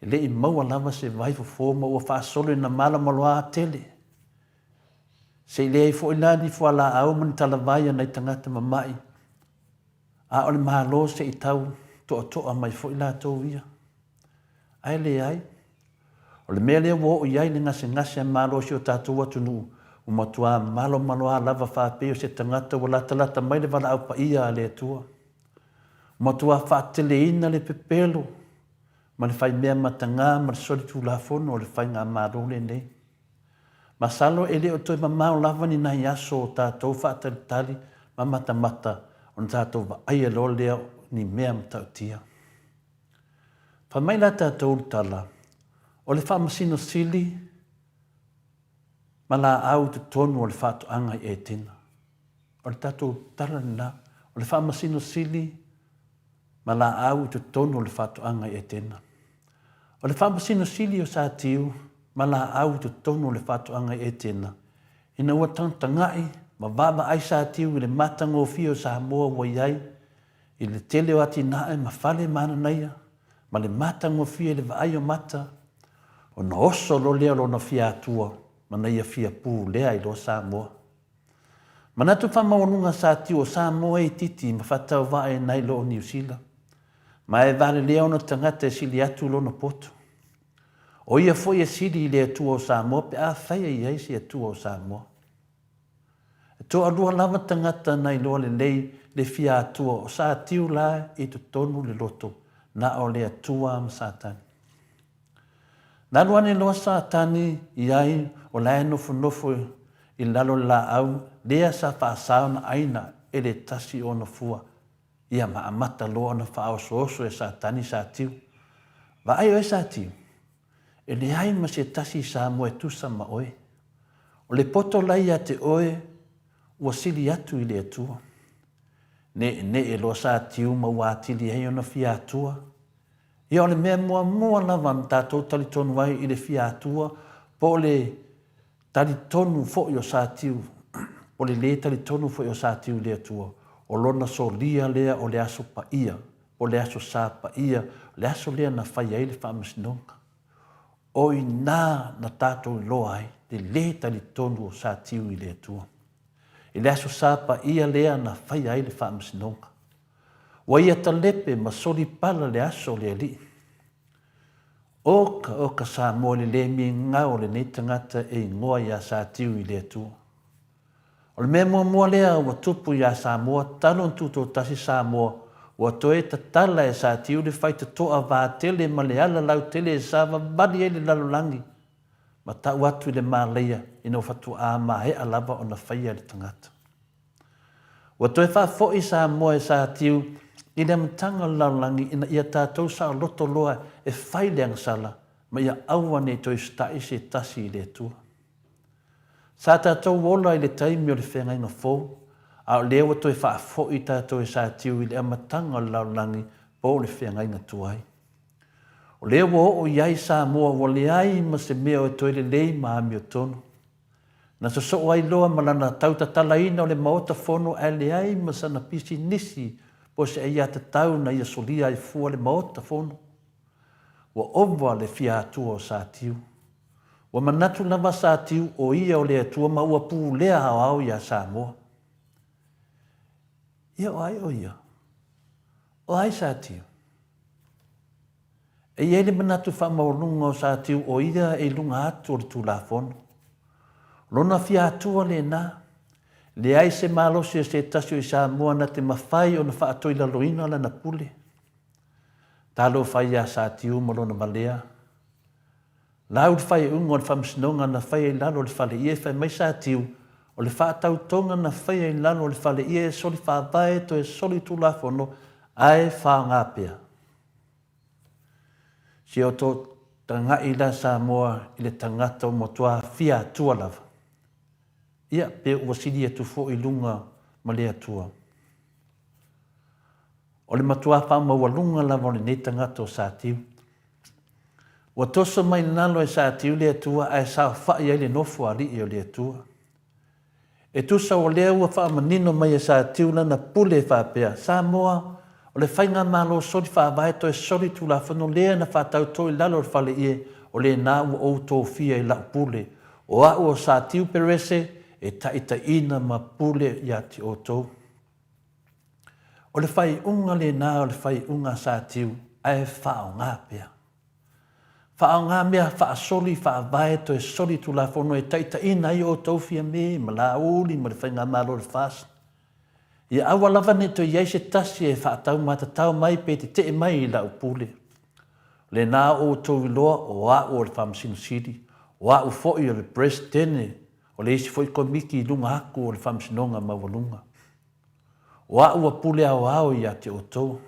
e le i maua lava se vai fofo ma ua faasolo ina malomaloā tele. Se i leai foi la ni fualaau ma ni talavai a nai tagata mama'i, a o le Malo se i tau toatoa mai foi latou ia. Ae leai. O le mea lea ua oo i ai le gasegase a Malo o si o tatou atunuu, ua matuā malomaloā lava faapei o se tagata ua latalata mai le valaau paia a le Atua. Ua matuā faateleina le pepelo ma le faimea matagā ma le solitulafono o le faigamalo lenei. Masalo e le o toe mamao lava ni nai aso o tatou faatalitali ma matamata ona tatou vaaia loa lea o ni mea matautia. Fai mai la tatou le tala, o le Faamasino Sili ma laau i totonu o le faatoaga i Etena. O le tatou tala lena, o le Faamasino Sili ma laau i totonu o le faatoaga i Etena. O le Faamasino Sili o Satiu ma laau i totonu o le faatoaga i Etena, ina ua tagatagai ma vaavaai Satiu i le matagofie o Samoa ua i ai, I le tele o atinae ma fale mananaia, ma le matagofie i le vaai o mata, ona oso loa lea o lona fia atua ma na ia fia pu lea i loa Samoa. Manatu faamaualuga sa tiu o Samoa e itiiti ma faatauvae nai lo o Niu Sila, ma e valelea ona tagata e sili atu lona poto. O ia foi e sili i le Atua o Samoa pe a faia i ai se Atua o Samoa. E toalua lava tagata na iloa lelei le fia Atua o Satiu la i totonu le loto, na o le Atua ma Satani. Na alu ane loa Satani i ai o la e nofonofo i lalo le laau lea sa faasao na aina e le tasi o ona fua, ia ma amata loa ona faaosooso e Satani Satiu. Vaai oe Satiu, E leai ma se tasi i Samoa e tusa ma oe. O le poto la ia te oe ua sili atu i le Atua. Neʻeneʻe loa Satiu ma ua atili ai ona fia Atua. Ia o le mea muamua lava na tatou talitonu ai i le fia Atua po o le talitonu foi o Satiu, po o le lē talitonu foi o Satiu i le Atua, o lona solia lea o le Aso Paia, po o le Aso Sa Paia, o le aso lea na fai ai le faamasinoga. O i ina na tatou iloa ai le lē talitonu o Satiu i le Atua. I le Aso Sa Paia lea na faia ai le faamasinoga. Ua ia talepe ma solipala le aso o le Alii. Oka, oka Samoa i le le migao o lenei tagata e igoa iā Satiu i le Atua. O le mea muamua lea ua tupu iā Samoa talu ona tutoatasi Samoa, ua toe tatala e Satiu le faitotoa vatele ma le ala lautele e savavali ai le lalolagi ma tau atu i le malaia ina ua fatuaa maea lava ona faia e le tagata. Ua toe faafoi Samoa e Satiu i le amataga o le lalolagi ina ia tatou saoloto loa e fai le agasala ma ia aua ne i toe usitai se tasi i le Atua. Sa tatou ola i le taimi o le feagaiga fou, a o lea ua toe faafoi tatou e Satiu i le amataga o le lalolagi po o le feagaiga tuai. O lea ua oo i ai Samoa ua leai ma se mea o toe lelei ma amiotonu. Na sosoo ai loa ma lana tautatalaina o le Maota Fono ae leai ma sana pisinisi po o se aiatatau na ia solia ai fua le Maota Fono. Ua ova le fia Atua o Satiu. Ua manatu lava Satiu o ia o le Atua ma ua pulea aoao iā Samoa. Ia o ai o ia? O ai Satiu? E i ai le manatu faamaualuga o Satiu o ia e i luga atu o le Tulafono. O lona fia Atua lena. Leai se malosi o se tasi o i Samoa na te mafai ona faatoilaloina lana pule. Talofa ai ia Satiu ma lona valea. Lau le faaiuga o le faamasinoga na faia i lalo o le fale ia e fai mai Satiu, o le faatautoga na faia i lalo o le fale ia e soli faavae toe soli tulafono ae faoga pea. Se o to taga'i la Samoa i le tagata ua matua fia Atua lava. Ia, pe ua sili atu foi i luga ma le Atua. O le matua faamaualuga lava o lenei tagata o Satiu. Ua toso mai lalo e Satiu le Atua ae saofa'i ai le nofo a alii o le Atua. E tusa o lea ua faamanino mai e Satiu lana pule e faapea, Samoa, o le faigamalo soli faavae toe soli tulafono lea na faatauto i lalo o le faleie o lena ua ou tofia i la'u pule, o a'u o Satiu Perese e taitaiina ma pule ia te outou. O le faaiuga lena o le faaiuga a Satiu ae faaaoga pea. Faaaoga mea faasoli faavae toe soli tulafono e taitaiina ai outou Fiame ma Laauli ma le Faigamalo o le FAST. Ia aua lava ne i toe i ai se tasi e faataumatatao mai pe tetee mai i lau pule. O lena o outou iloa o a'u o le Faamasino Sili, o a'u foi o le Peresetene o le isi foi Komiti i luga atu o le Faamasinoga Maualuga. O a'u ua pule aoao ia te outou.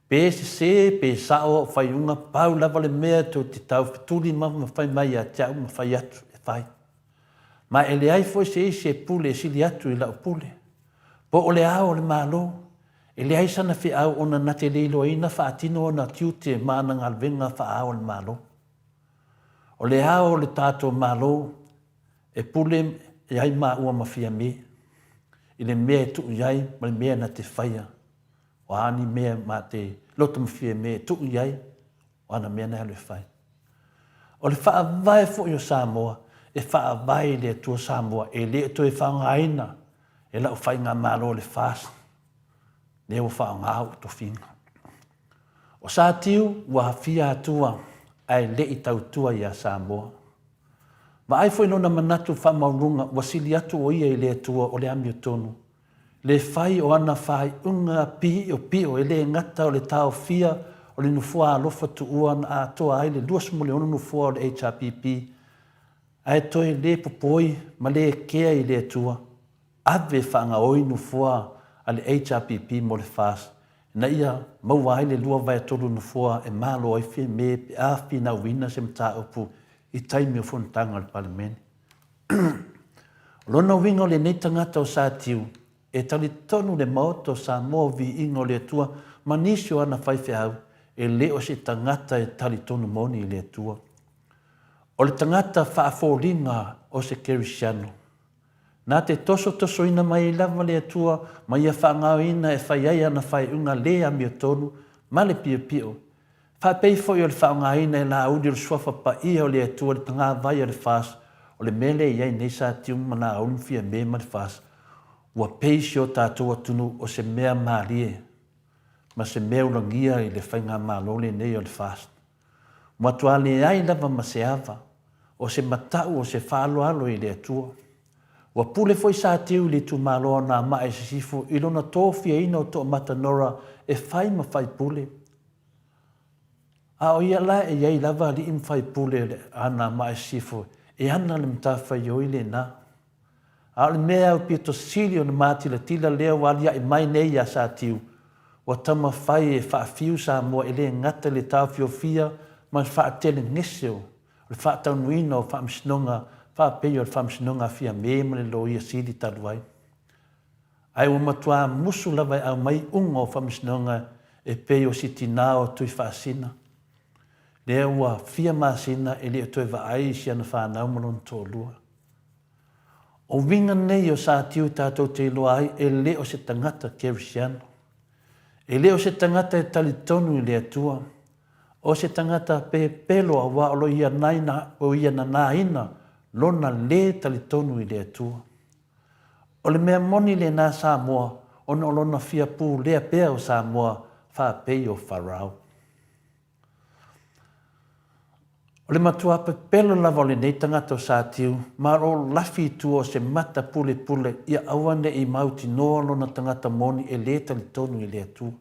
Pe sese pe sao a'u faiuga, pau lava le mea tou te taufetuli ma fai mai ia te a'u ma fai atu e fai. Ma e leai foi se isi e pule e sili atu i la'u pule. Po o le ao o le Malo, e leai sana feau ona na te le iloaina faatino ona tiute ma ana galuega faa-ao o le Malo. O le ao o le tatou Malo, E pule e ai māua ma Fiamē i le mea e tuu i ai ma le mea na te faia. O a ni mea ma te loto ma Fiamē e tuu i ai, o ana mea na e alu e fai. O le faavae foi o Samoa, e faavae i le Atua Samoa, e le o toe faaaogaina e lau faigamalo o le FAST, lea ua faaaoga ou tofiga. O Satiu ua hafia Atua ae le i tautua iā Samoa. Vaai foi lona manatu faamaualuga ua sili atu o ia i le Atua o le amiotonu. Le fai o ana faaiuga piiopio e le gata o le taofia o le nofoa alofa tuua na atoa ai le 26 nofoa o le HRPP, ae toe le popoi ma le kea i le Atua, ave faagaoi nofoa a le HRPP mo le FAST ina ia maua ai le 2/3 nofoa e malo ai Fiamē pe a finauina se mataupu i taimi o fonotaga a le Palemene. O lona uiga o lenei tagata o Satiu e talitonu le Maota o Samoa o Viiga o le Atua ma nisi o ana faifeau. e le o se tagata e talitonu moni i le Atua. O le tagata faafoliga o se Kerisiano. Na te tosotosoina mai ai lava le Atua ma ia faagaoina e fai ai ana faaiuga le amiotonu ma le piopio, faapei foi o le faaaogaina e Laauli o le Suafa Paia o le Atua le pagavai a le FAST, o le mea lea e i ai nei Satiumu ma Laauli ma Fiame ma le FAST, ua pei si o tatou atunuu o se mea malie ma se mea ulagia i le faigamalo lenei o le FAST. Matua leai lava ma se ava, o se matau o se faaaloalo i le Atua. Ua pule foi Satiu i le itumalo o Namae i Sisifo i lona tofiaina o Toomata Nora e fai ma faipule. A o ia la e i ai lava alii ma faipule a Namae Sisifo e ana le matafaioi lena. A o le mea aupito sili ona matilatila lea ua aliae mai nei iā Satiu, ua taumafai e faafiu Samoa e le gata i le taofiofia ma le faatelegese o le faataunuuina o faamasinoga faapei o le Faamasinoga a Fiame ma le Loia Sili talu ai. Ae ua matuā musu lava e aumai iuga o faamasinoga e pei o si tinā o Tuifaasina, lea ua fia masina e le o toe vaai i si ana fanau ma lona toalua. O uiga nei o Satiu tatou te iloa ai e le o se tagata kerisiano. E le o se tagata e talitonu i le Atua. O se tagata pepelo aua o lo ia naina, o ia nanāina lona lē talitonu i le Atua. O le mea moni lena Samoa ona o lona fia pulea pea o Samoa faapei o Farao. O le matua pepelo lava o lenei tagata o Satiu, ma o lo lafi i tua o se mata pulepule ia aua ne i mautinoa lona tagata moni e lē talitonu i le Atua.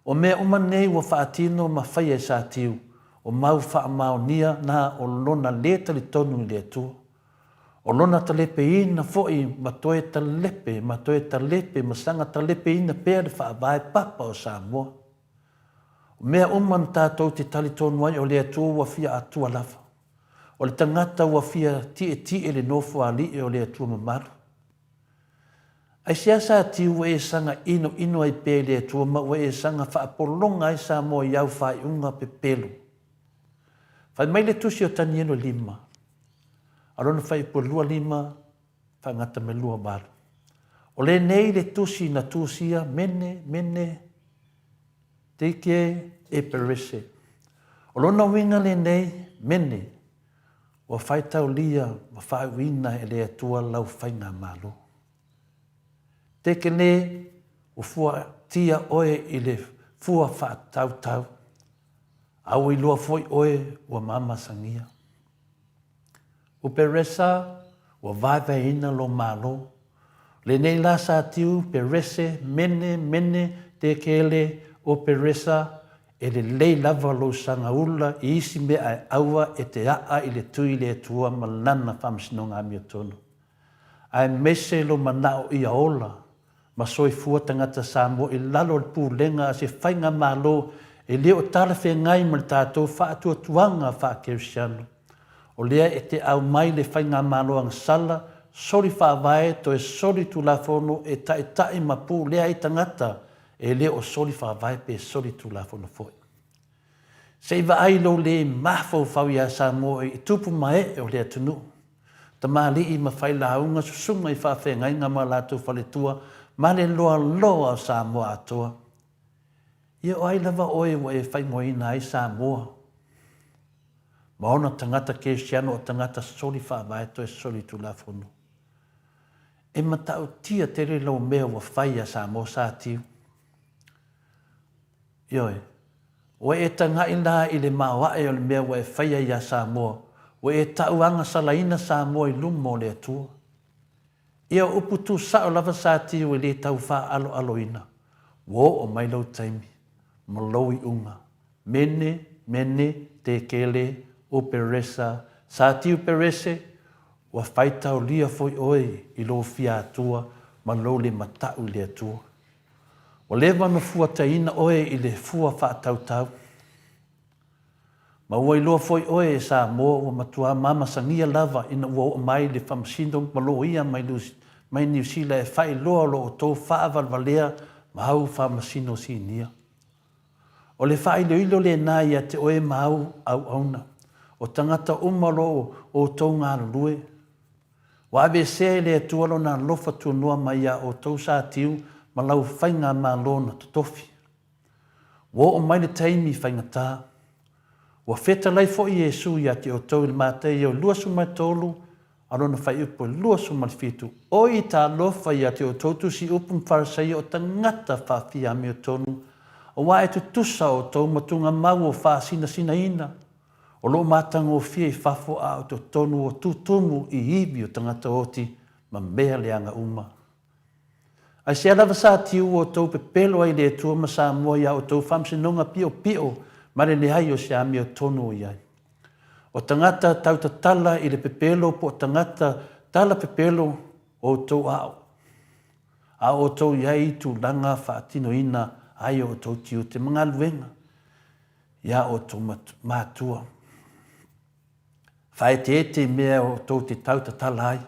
O mea uma nei ua faatino ma faia e Satiu, o mau faamaonia na o lona lē talitonu i le Atua. O lona talepeina foi ma toe talepe ma toe talepe ma saga talepeina pea le faavae papa o Samoa. O mea uma na tatou te talitonu ai o le Atua ua fia Atua lava. O le tagata ua fia tietie le nofo alii o le Atua mamalu. Aisea sa tiu ua e saga inoino ai pea i le Atua ma ua e saga faapologa ai Samoa i au faaiuga pepelo? Fai mai le tusi o Tanielo lima, a lona faipua lua lima faagata me 28. O lenei le tusi na tusia Mene, Mene, Teike e Perese. O lona uiga lenei, Mene, ua faitaulia ma faaiuina e le Atua lau faigamalo. Tekene, ua fuatia oe i le fua faatautau, a ua iloa foi oe ua mamasagia. O Peresa, ua vaevaeina lo Malo. Lenei la sa tiu, Perese, Mene, Mene, Tekele, o Peresa, e lelei lava lou saga ula i isi mea ae aua e te aa i le tui i le Atua ma Lana faamasinoga amiotonu. Aemaise lou manao ia ola ma soifua tagata Samoa i lalo o le pulega a se faigamalo e le o talafeagai ma le tatou faatuatuaga faa-Kerisiano. O lea e te aumai le faigamalo agasala, soli faavae toe soli tulafono e taitai ma pulea ai tagata e le o soli faavae pe soli tulafono foi. Se i vaai lou le mafaufau iā Samoa i tupu ma ee o le atunuu. Tamalii ma failauga susuga i faafeagaiga ma latou faletua ma le loaloa o Samoa atoa. Ia o ai lava oe ua e faimoaina ai Samoa ma ona tagata kerisiano o tagata soli faavae toe soli tulafono. E matautia tele lou mea ua fai iā Samoa sa tiu. Ioe. Ua e taga'i la i le maoae o le mea ua e faia iā Samoa, ua e tauagasalaina Samoa i luma o le Atua. Ia o upu tusa'o lava sa tiu e le tau faaaloaloina, ua oo mai lou taimi, ma lou iuga. Mene, Mene, Tekele, o Peresa, sa tiu Perese, ua faitaulia foi oe i lou fia Atua ma lou le mata'u i le Atua. Ua leva ona fuataina oe i le fua faatautau. Ma ua iloa foi oe e Samoa ua matua mamasagia lava ina ua oo mai le Faamasino ma Loia mai Niu Sila e faailoa lo outou faavalevalea ma au Faamasino Sinia. O le faailoilo lena ia te oe ma au auauna, o tagata uma o lo o outou galulue. Ua aveesea e le Atua Lona alofa tuanoa mai iā outou satiu ma lau faigamalo na totofi. Ua oo mai le taimi faigata. Ua fetalai foi Iesu ia te outou i le Mataio 23 a lona faaiupu e 27, Oi talofa ia te outou tusi upu ma Farisaio o tagata faafia amiotonu, aua e tutusa outou ma tugamau o faasinasinaina, o lo o matagofie i fafo a o totonu o tutumu i ivi o tagata oti ma mea leaga uma. Aisea lava sa tiu outou pepelo ai i le Atua ma Samoa i a outou faamasinoga piopio ma le leai o se amiotonu o i ai? O tagata tau tatala i le pepelo po o tagata tala pepelo o outou ao, a o outou i ai i tulaga faatinoina ai o outou tiute ma galuega i a outou matua. Faaeteete i mea outou te tau tatala ai.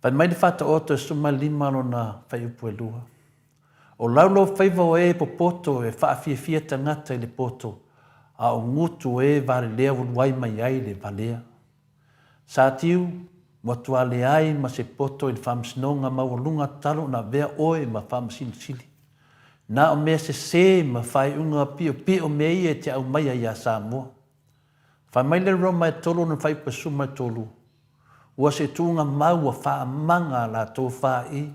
Fai mai le Faataoto e 15 lona faiupu e lua. O laulaufaiva o e popoto e faafiafia tagata i le poto, a o gutu o e valelea ua luai mai ai le valea. Satiu, matua leai ma se poto i le faamasinoga maualuga talo ona avea oe ma faamasino sili. Na o mea sese ma faaiuga piopio mea ia e te aumaia iā Samoa. Fai mai le Roma e tolu ona faipasuma e tolu, Ua se tuuga mau ua faamaga a latou fāi,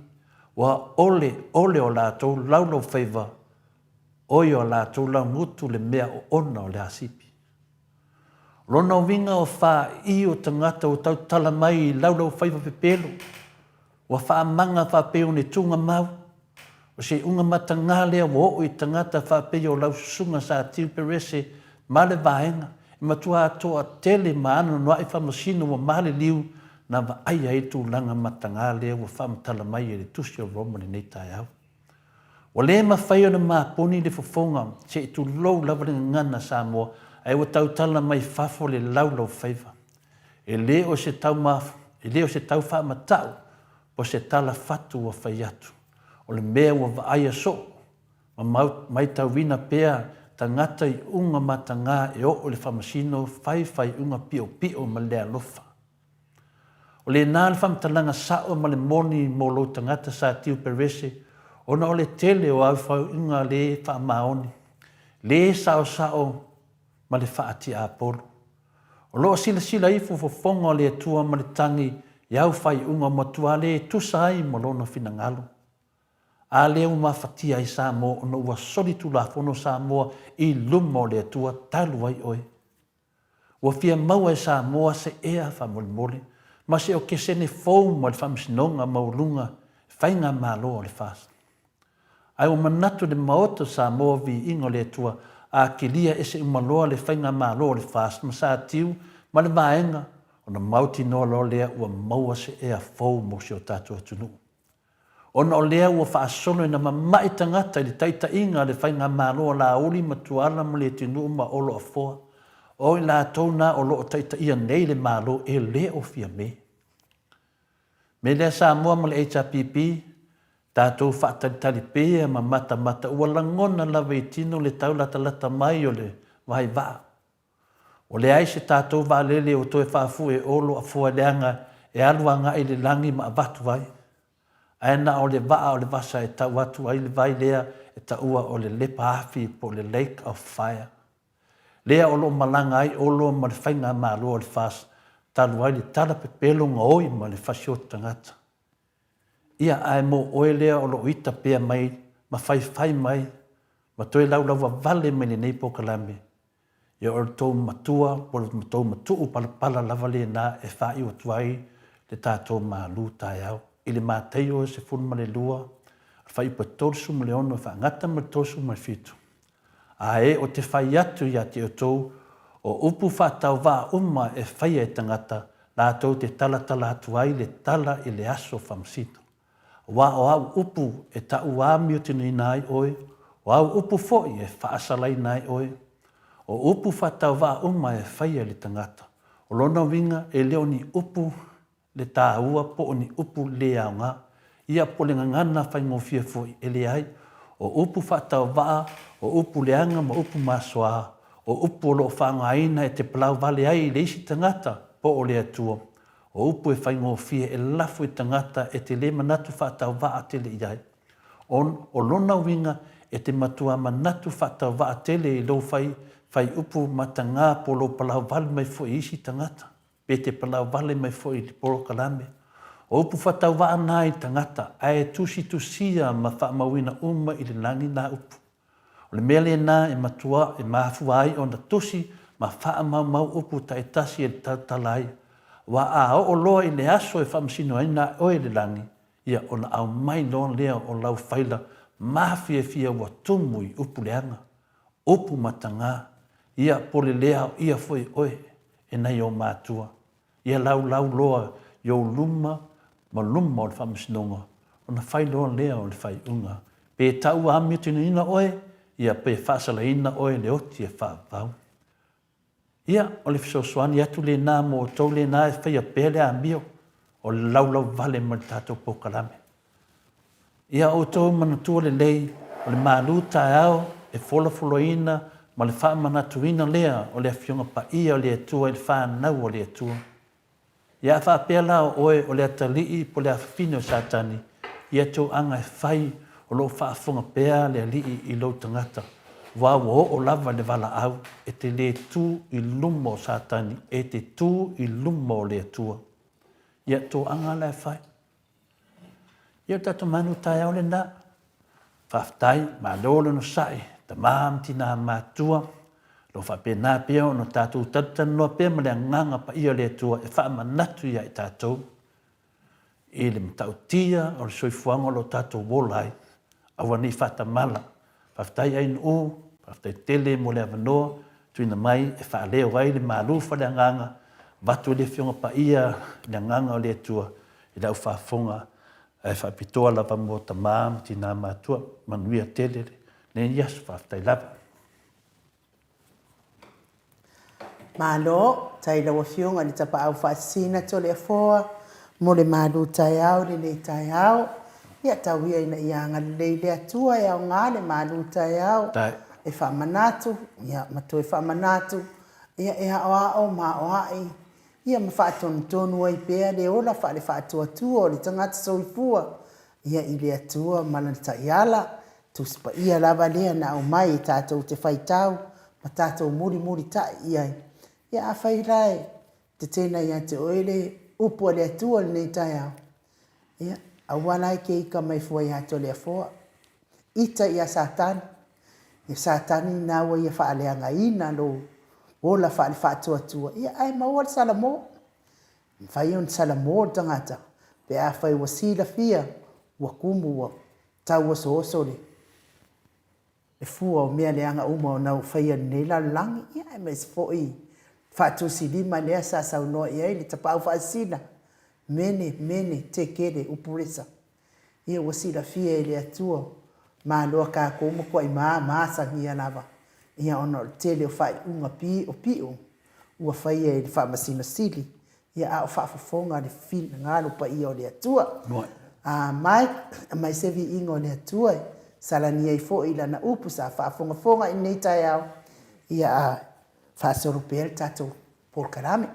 ua ole ole o latou laulaufaiva, oi o latou laugutu le mea oona o le asipi. O lona uiga o fāi o tagata ua tautala mai i laulaufaiva pepelo, ua faamaga faapei o ni tuuga mau, O se iuga matagā lea ua oo i tagata faapei o lau susuga Sa Tiu Perese ma le vaega, e matua toatele ma anoanoai faamasino ua maliliu na vaaia ai tulaga matagā lea ua faamatala mai e le Tusi o Roma i lenei taeao. Ua le mafai ona mapuni le fofoga se i tulou lava le gagana Samoa ae ua tautala mai fafo le laulaufaiva. E le o se tau e le o se tau faamatau po se tala fatu ua fai atu. O le mea ua vaaia soo ma maitauina pea tagata i uga matagā e oo i le faamasino fai faiuga piopio ma le alofa. O lena le faamatalaga sao ma le moni mo lou tagata sa tiu Perese ona o le tele o au faiuga le faamaoni, le saosao ma le faatiapolo. O lo o silasila ifo fofoga o le Atua ma le tagi i au faaiuga matua le tusa ai ma Lona finagalo. A lea ua mafatia ai Samoa ona ua soli Tulafono Samoa i luma o le Atua talu ai oe. Ua fia maua e Samoa se ea faamolemole ma se okesene fou ma le Faamasinoga Maualuga Faigamalo a le FAST. Ae ua manatu le Maota o Samoa Viiga o le Atua a kilia ese uma loa le Faigamalo o le FAST ma Satiu ma le Vaega ona mautinoa loa lea ua maua se ea fou mo si o tatou atunuu. Ona o lea ua faasolo ina mama'i tagata i le taitaiga a le Faigamalo a Laauli ma Tuala ma Leatinuu ma Olo Afoa, o i latou na o lo o taitaia nei le Malo e le o Fiame. Me lea Samoa ma le HRPP, tatou faatalitali pea ma matamata ua lagona lava i tino le tau latalata mai o le vai vaa. Ua leai se tatou vaalele ua toe faafue e Olo Afoa leaga e alu agai i le lagi ma avatu ai. Ae na o le vaa o le vasa e tau atu ai le vai lea e taua o le Lepa Afi po o le Lake of Fire. Lea o lo o malaga ai Olo ma le faigamalo a le FAS talu ai le tala pepelo gaoi ma le fasioti tagata. Ia, ae mo oe lea o lo o ita pea mai ma faifai mai ma toe laulauavale mai lenei polokalame, ia o le tou matua po o le tou matuu palapala lava lena e faaiu atu ai le tatou malu taeao i le Mataio 12, fuaiupu e 36 e faagata ma le 37. Ae o te fai atu ia te outou, o upu faatauvaa uma e faia e tagata, latou te talatala atu ai le tala i le aso faamasino. Aua o au upu e taʻuāmiotinoina ai oe, o au upu foi e faasalaina ai oe. O upu faatauvaa uma e faia e le tagata, o lona uiga e le o ni upu le taua po o ni upu le aoga, ia po o le gagana faigofie foi e leai. O upu faatauvaa, o upu leaga ma upu masoa, o upu o lo o faaaogaina e te palau vale ai i le isi tagata po o le Atua, o upu e faigofie e lafo i tagata e te le manatu faatauvaa tele i ai. On, o lona uiga e te matua manatu faatauvaa tele i lou fai, fai upu matagā po o lou palau vale mai foi i isi tagata, pe te palau vale mai foi i le polokalame. O upu faatauvaa na i tagata, ae e tusitusia ma faamauina uma i le lagi nā upu. O le mea lena e matua e mafua ai ona tusi ma faamaumau upu taitasi e le tautala ai, aua a oo loa i le aso e faamasinoina ai oe i le lagi, ia ona aumai loa lea o lau faila mafiafia ua tumu i upu leaga, upu mataga, ia po le le aoia foi oe e nai ou matua. Ia laulau loa i ou luma ma luma o le faamasinoga, ona fai loa lea o le faaiuga. Pe taua amiotinoina oe, ia pe faasalaina oe le oti e faavavau. Ia, o le fesoasoani atu lena mo outou lena e faia pea le amio o le laulau vale ma le tatou polokalame. Ia outou manatua lelei, o le malu taeao e folafolaina ma le faamanatuina lea o le Afioga Paia o le Atua i le fanau a le Atua. Ia a faapea la o oe o le atalii po o le afafine o Satani, ia tou aga e fai o lo o faafofoga pea le Alii i lou tagata, aua ua oo lava i le valaau e te le tu i luma o Satani, e te tu i luma o le Atua. Ia tou aga la e fai. Ia o le tatou manu taeao lena. Faafetai, malo le onosai, tama ma tina matua, lo faapena pea ona tatou talatalanoa pea ma le agaga paia o le Atua e faamanatu ia i tatou i le matautia o le soifuaga o lo o tatou ola ai, aua ne i faatamala. Faafetai Ainuu, faafetai tele mo le avanoa tuuina mai e faaleo ai le malu faaleagaga, avatu i le Afioga Paia i le Agaga o le Atua i le au faafofoga ae faapitoa lava mo tama ma tina matua. Manuia tele lenei aso. Faafetai lava. Malo, tai lau Afioga i le Tapaau Faasisina Toleafoa mo le malu taeao i lenei taeao. Ia tau ia ina ia agalelei le Atua e aoga le malu taeao e faamanatu, ia ma toe faamanatu, ia e aoao ma aoai, ia ma faatonutonu ai pea le ola faale-faatuatua o le tagata soifua, ia i le Atua ma Lana taiala, Tusi Paia lava lea na aumai e tatou te faitau ma tatou mulimulitai i ai. Ia afai la e tetena ia te oe le upu a le Atua i lenei taeao, ia, aua la e ke ika mai fua ia Toleafoa. Ita ia Satani. Ia Satani na ua ia faaleagaina lou ola faale-faatuatua, ia ae maua le salamo. E mafai ona salamo le tagata pe afai ua silafia ua kumu ua tau osooso le le fua o mea leaga uma ona ua faia i lenei lalolagi, ia aemaise foi faatusilima lea sa saunoa i ai le Tapaau Faasisina, Mene, Mene, Tekele, Upuresa. Ia ua silafia e le Atua, malo a tatou matuai ma masagia lava, ia ona o le tele o faaiuga piopio ua faia e le Faamasino Sili Ia, a o faafofoga le finagalo paia o le Atua. A Mike, aumai se viiga o le Atua e salani ai foi i lana upu sa faafogafoga i lenei taeao, ia a faasolo pea le tatou polokalame.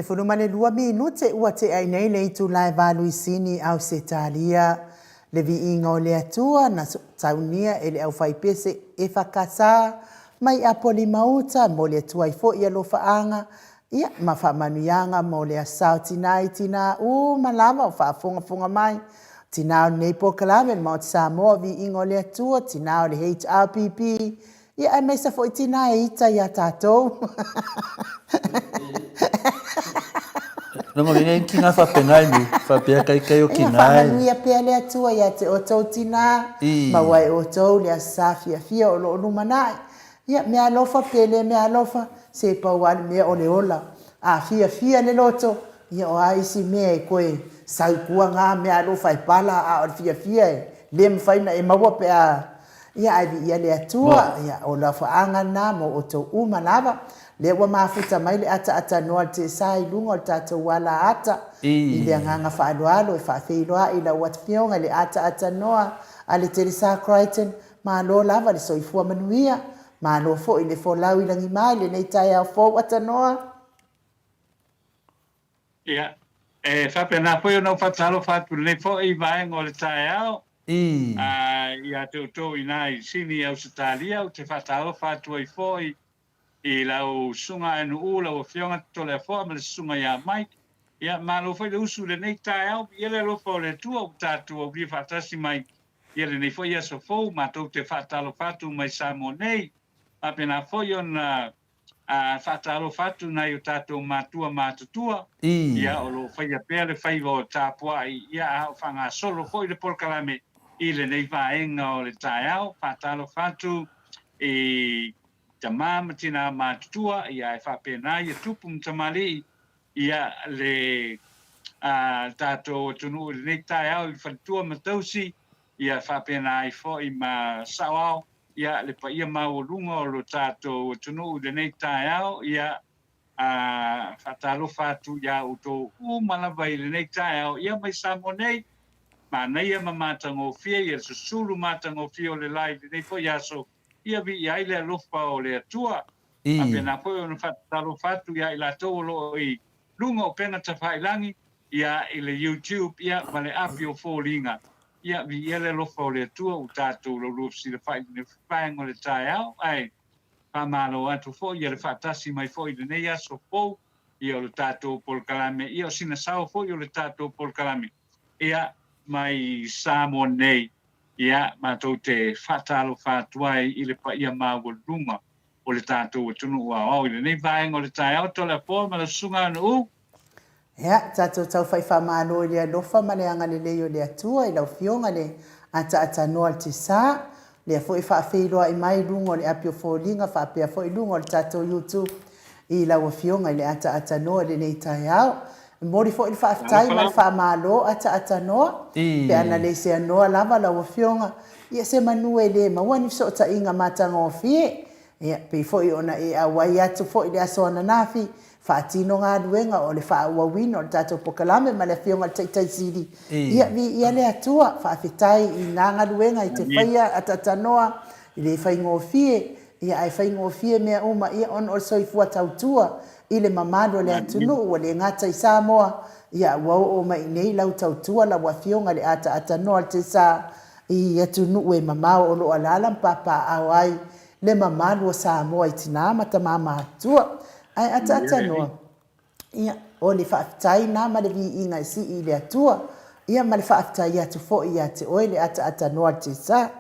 12 minute ua tea ai nei le itula e valu i Sini, Ausetalia. Le viiga o le Atua na saunia e le aufaipese EFKS mai Apolima-uta e momoli atu ai foi alofaaga ia ma faamanuiaga mo le asa o tina i tina uma lava o faafogafoga mai. Tina o lenei polokalame le Maota Samoa o Viiga o le Atua, tina o le HRPP, Ia aemaise foi tina e ita ia tatou. Leaga o lenei tina faapena e nui, faapea kai kai o tina e. Faamanuia pea le Atua ia te outou tina, maua e outou le aso sa fiafia o lo o lumanai. Ia, mea alofa pe le mea alofa, se pau lava le mea o le ola. A fiafia le loto, ia o a isi mea e toe sau i tua na mea alofa e pala, a o le fiafia e le mafai ona e maua pe a Ia ae viia le Atua, ia o lafaaga lena mo outou uma lava. Lea ua mafuta mai le ataatanoa le tesa i luga o le tatou ala ata i le agaga faaaloalo e faafeiloai i lau Afioga i le ataatanoa a le Telesa Crichton, malo lava le soifua manuia, malo foi le folau i lagima i lenei taeao fou atanoa. Ia, e faapena foi ona ou faatalofa atu i lenei foi vaega o le taeao. Ā, ia te outou i ina i Sini, Ausetalia, ou te faatalofa atu ai foi i lau Susuga Aenu'u, lau Afioga Toleafoa ma le Susuga ia Mike. Ia, malo foi le usu i lenei taeao, viia le alofa o le Atua ua tatou aulia faatasi mai ia lenei foi aso fou. Matou te faatalofa atu mai Samoa nei, faapena foi ona A faatalofa atu nai o tatou matua matutua, ia o lo o faia pea le faiva o tapuai, ia a o faagasolo foi le polokalame i lenei vaega o le taeao. Faatalofa atu i tama ma tina matutua, ia ae faapena ia tupu ma tamalii, ia le a tatou atunuu i lenei taeao i faletua ma tausi, ia faapena ai foi ma saoao. Ia, le paia maualuga o lo tatou atunuu i lenei taeao, ia, a faatalofa atu iā outou uma lava i lenei taeao, ia mai Samoa nei, manaia ma matagofie ia le susulu matagofie o le la i lenei foi aso, ia viia ai le alofa o le Atua. Faapena foi ona faatalofa atu iā i latou o lo o i luga o upega tafailagi, ia, i le YouTube, ia, ma le api o foliga. Ia, viia le alofa o le Atua ua tatou laulua fesilafai i lenei vaega o le taeao, ae faamalo atu foi ia le faatasi mai foi i lenei aso fou, ia o le tatou polokalame, ia o sina sao foi o le tatou polokalame, ia, mai Samoa nei, ia, matou te faatalofa atu ai i le paia maualuluga o le tatou atunuu aoao i lenei vaega o le taeao. Toleafoa ma lau Susuga Anu'u. Ea, tatou tau fai faamalo i le alofa ma le agalelei o le Atua i lau Afioga le ataatanoa le Tesa, lea foi e faafeiloai mai i luga o le api o foliga faapea foi i luga o le tatou YouTube i lau Afioga i le ataatanoa i lenei taeao. E momoli foi le faafetai ma le faamalo ataatanoa, pe ana le seanoa lava lau Afioga, ia se manu e le maua ni fesootaiga matagofie. Ia, pei foi ona e auai atu foi i le aso ananafi, faatino galuega o le faaauauina o le tatou pokalame ma le Afioga i le Taitai Sili. Ia, viia le Atua, faafetai i na galuega e te faia atatanoa, e le faigofie, ia ae faigofie mea uma, ia ona o le soifua tautua i le mamalu o le atunuu, ua le gata i Samoa, ia ua oo mai i inei lau tautua lau Afioga i le ataatanoa o le Tesa i atunuu e mamao o lo o alaala ma papaaao ai le mamalu o Samoa i tina ma tama matutua. Ae ataatanoa, ia, o le faafetai na ma le viiga e sii i le Atua, ia ma le faafetai atu foi ia te oe le ataatanoa le Tesa.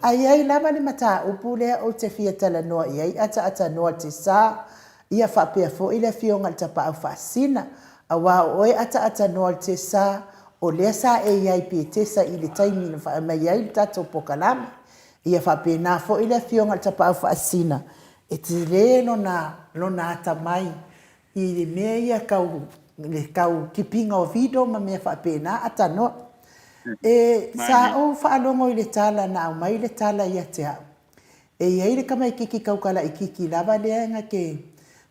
Ae i ai lava le mataupu lea ou te fia talanoa i ai ataatanoa le Tesa, ia faapea foi le Afioga i le Tapaau Faasina, aua o oe ataatanoa le Tesa, o lea sa e i ai Petesa i le taimi na faamai ai le tatou pokalame. Ia faapena foi le Afioga i le Tapaau Faasina, e tele lona, lona atamai i le mea ia tau, le tau kipiga o video ma mea faapena, atanoa. E, sa ou faalogo i le tala na aumai le tala ia te au, E i ai le tamaititi tautala itiiti lava lea na te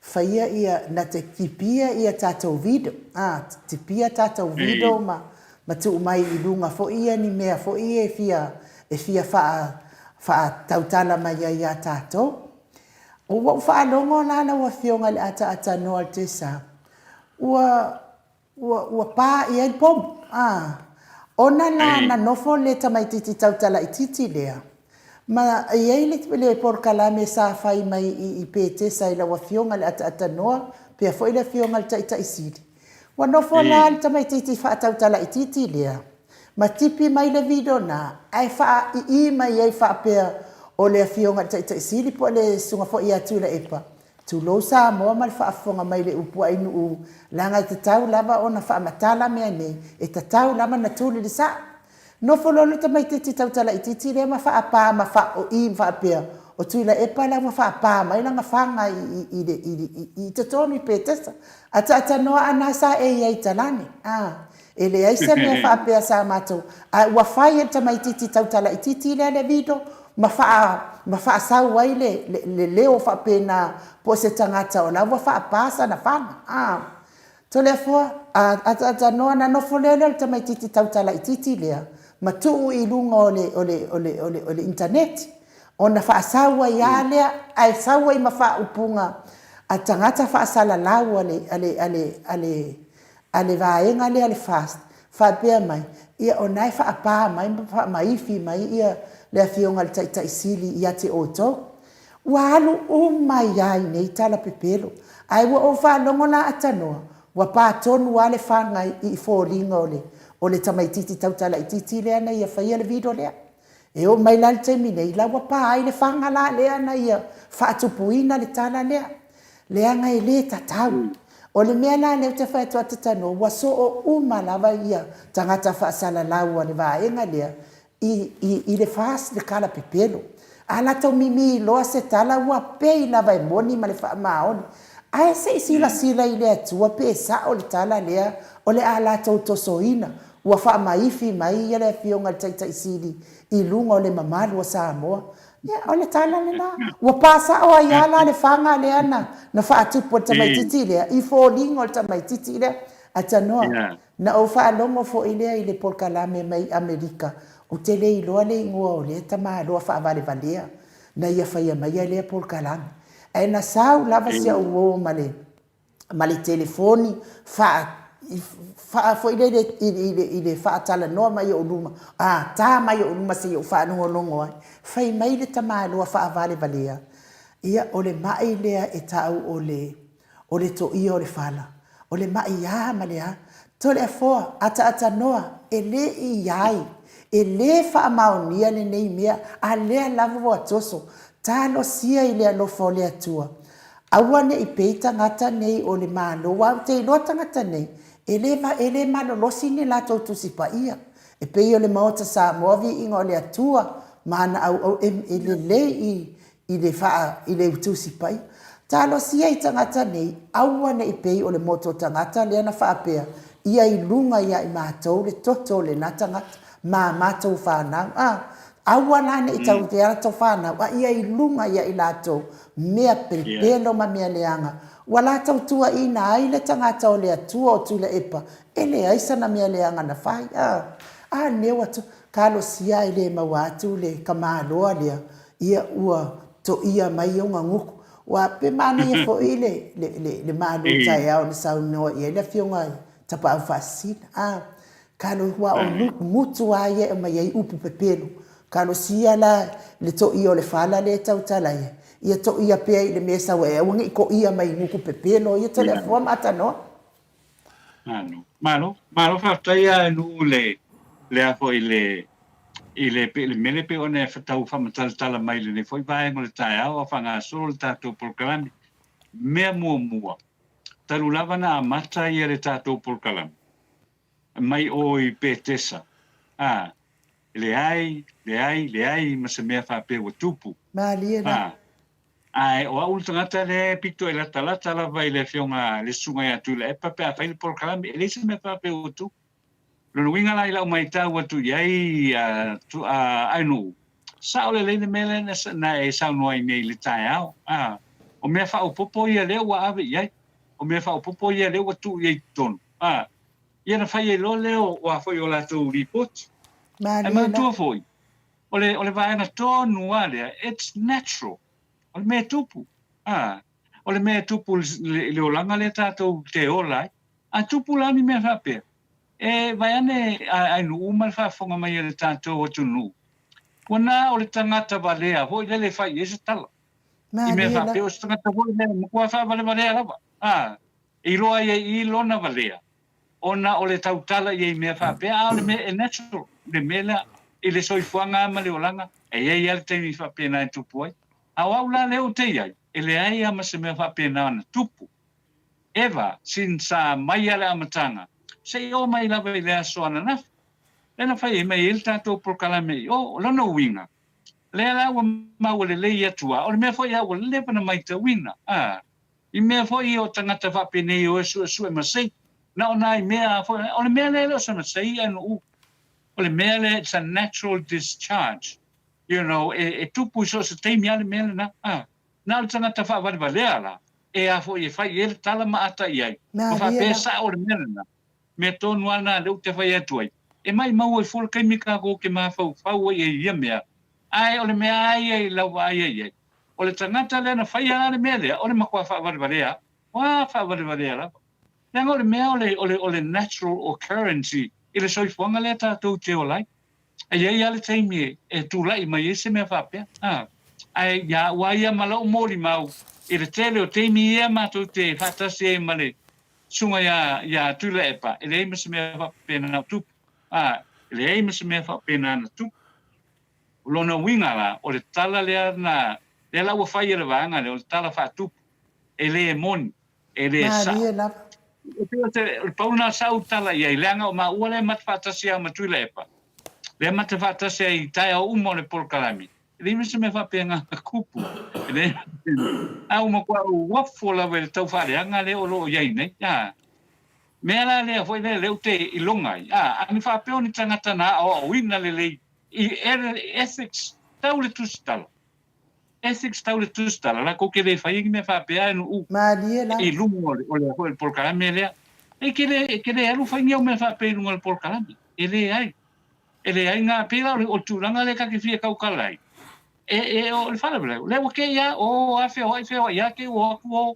faia ia, na te tipia ia tatou video, a, tipia tatou video ma, ma tuu mai i luga foi ia ni mea foi ia e fia, e fia faa, faatautala mai ai ia tatou. Ua ou faalogo la lau Afioga i le ataatanoa o le Tesa, Ua, ua, ua pa i ai le pomu, a. Ona la na nofo le tamaitiiti tautala itiiti lea, ma e i ai le, le polokalame sa fai mai i, i Petesa i lau Afioga i le Ataatanoa, pea foi le Afioga i le Taitai Sili. Ua nofo la le tamaitiiti faatautala itiiti lea, ma tipi mai le video na, ae faai'i mai ai faapea o le Afioga i le Taitai Sili po o le Susuga foi ia Tuilaepa, Tulou Samoa ma le faafofoga mai le upu ainuu leaga e tatau lava ona faamatala mea nei, e tatau lava na tuli le saa. Nofo loa le tamaititi tautala itiiti lea ma faapa ma faaoii ma faapea, o Tuilaepa la ua faapa mai lana faga i, i, i, i, i, i totonu i Petesa. Ataatanoa ana sa e i ai i talane. A. E leai se mea faapea sa matou, ae ua fai e le tamaitiiti tautala itiiti lea le video ma faa, ma faasau ai le, le, le leo faapena po o se tagata o la ua faapa sana faga. A. Toleafoa, a, ataatanoa na nofo lea lea o le tamaitiiti tautala itiiti lea ma tuu i luga o le, o le, o le, o le, o le internet ona faasau ai a lea, ae sau ai ma faaupuga a tagata faasalalau a le, a le, a le, a le, A le vaega lea le FAST, faapea mai, ia o na e faapa mai ma faamaifi mai ia le Afioga i le Taitai Sili ia te outou. Ua alu uma ai lava i nei tala pepelo. Ae ua ou faalogo la atanoa, ua pa tonu lava le faga i foliga o le o le tamaititi tautala itiiti lea na ia faia le video lea. E oo mai la i le taimi nei, la ua pa ai le faga la lea na ia faatupuina le tala lea. Leaga e le tatau. O le mea la lea ou te fai atu a Tanoa, ua soo uma lava ia tagata faasalalau a le vaega lea i, i, i le FAST le kala pepelo. A latou mimi loa se tala ua pei lava e moni ma le faamaoni. Ae se i silasila i le Atua pe sao le tala lea o le a latou tosoina. Ua faamaifi mai ia le Afioga i le Taitai Sili i luga o le mamalu o Samoa. Ia, o le tala lena. Ua pa sao ai lava la le faga lea na, na faatupu e le tamaitiiti lea, i foliga o le tamaitiiti lea. Atanoa, na ou faalogo foi lea i le polokalame mai Amerika, ou te le iloa le igoa o lea tamaloa faavalevalea na ia faia maia lea polokalame. Ae na sau lava si au uo ma le ma le telefoni faa faa foi lele i, i, le, i le faatalanoa mai ou luma, a, ta mai ou luma seia ou faalogologo ai. Fai mai le tamaloa faavalevalea, ia, o le mai lea e tau o le, o le toia o le fala, o le mai a ma le a. Toleafoa, ataatanoa, e le i ai, e le faamaonia lenei mea, a lea lava ua toso, talosia i le alofa o le Atua. Aua ne i pei tagata nei o le Malo, aua ou te iloa tagata nei, e le, e le malolosi ni latou Tusi Paia. E pei o le Maota Samoa viiga o le Atua ma ana auau, e, e lelei i, i le faa, i le Tusi Paia. Talosia i tagata nei, aua ne i pei o le moto o tagata lea na faapea, ia i luga ia i matou le toto o lena tagata, ma matou fanau. A, aua la ne i tau te ala tou fanau, a ia i luga ia i latou mea pepelo ma mea leaga, ua latou tuuaiina ai le tagata o le Atua o Tuilaepa, e leai sana mea leaga na fai. A, a neu atu, talosia e le maua atu le tamaloa lea, ia ua toia mai ona gutu. Ua pe manaia foi le, le, le, le malu taeao na saunoa i ai le Afioga i Tapaau Faasisina. A, Kalo ua o gutu a ia e aumai ai upu pepelo. Kalosia la le toia o le fala lea e tautala ai, ia toia pea i le mea e sau ai, aua ne i toia mai i gutu pepelo ia Toleafoa ma Atanoa. Malo, malo, malo faafetai a Nuu le le a foi le i le pe le mele pe ona e tau faamatalatala mai lenei foi vaega o le taeao a faagasolo le tatou polokalame. Mea muamua, talu lava na amata ia le tatou polokalame, mai o i Petesa, a, leai, leai, leai ma se mea faapea ua tupu. Malie la. A, ae o au le tagata lea e pito e latalata lava i le Afioga le Susuga ia Tuilaepa pe a fai le polokalame, e leai se mea faapea ua tupu. O lona uiga la i lau maitau atu i ai a, a Ainuu, sao lelei le mea lea na e saunoa ai nei i le taeao. A, o mea faaopoopo ia lea ua ave i ai, o mea faaopoopo ia lea ua tuu i ai i totonu. A, ia ona fai ai loa lea o a foi o latou lipoti. Ae manatua foi, o le, o le vaega tonu lava lea, it's natural, o le mea e tupu. A, o le mea e tupu i le, le olaga lea tatou te ola ai. A tupu la ni mea faapea, e vaeane a nuu ma le faafofoga mai a le tatou atunuu, ua na o le tagata valea foi lele e fai i ai se tala. I mea faapea, o se tagata foi lea e matua faavalevalea lava, a, e iloa ai i i lona valea, ona o le tautala i ai i mea faapea, a o le mea e natural, le mea lea, i le soifuaga ma le olaga, e i ai lava le taimi faapena e tupu ai. A o au la lea ou te i ai, e leai lava ma se mea faapena na tupu. Ever since sa mai a le amataga, seia oo mai lava i le aso ananafi, lea na fai ai mai ai le tatou polokalame i o. O lona uiga, lea la ua maua lelei atu a, o le mea foi a ua leva na maitauina, a, i mea foi ia o tagata faapenei o e suesue masei, na o nai mea a foi, o le mea lea e le o se masei ae nuu, o le mea lea it's a natural discharge, you know, e, e tupu i so o se taimi a le mea lena, a. Na o le tagata faavalevalea la, e a foi e fai i ai le tala ma ata i ai, ua faapea e sao le mea lena, mea tonu lava lena lea ou te fai atu ai, e maimau ai fua le taimi tatou te mafaufau ai i ia mea, ae o le mea lava ia i lau vaai ai i ai, o le tagata lea na faia la le mea lea, o le matua faavalevalea, ua faavalevalea lava. Leaga o le mea o le, o le, o le natural occurrence i le soifuaga lea tatou te ola ai. E i ai lava le taimi e tulai mai ai se mea faapea. A, ae ia au lava ia ma lou molimau i le tele o taimi ia matou te faatasi ai ma le susuga ia, ia Tuilaepa, e leai ma se mea faapena o tupu. A, e leai ma se mea faapena na tupu. O lona uiga la, o le tala lea na, lea la ua fai e le vaega lea, o le tala faatupu. E le moni. E le sao. Malie lava. E pei o te, o le pau lena sa ou tala i ai, leaga o maua lea ma te faatasi ai ma Tuilaepa, lea ma te faatasi ai i taeao uma o le polokalame, e leai ma se mea faapea na kupu. E leai ma se mea. A ua matua ou uafo lava i le tau faaleaga lea o lo o i ai nei. A, mea la lea foi lea, lea ou te iloga ai, a, a ni faapea o ni tagata na aoaoina lelei i ethics tau le tusitala, Ethics tau le tusitala lakou ke le fai ai ni mea faapea ae nuu Malie la. i luga o le o le foi polokalame lea. E ke le e ke le alu fai ni au mea faapea i luga o le polokalame. E leai. E leai nga pei la o le o le tulaga lea ta te fia tautala ai. E e o le faalavelave lea ua kei a o a feoai feoai a kei ua o atu o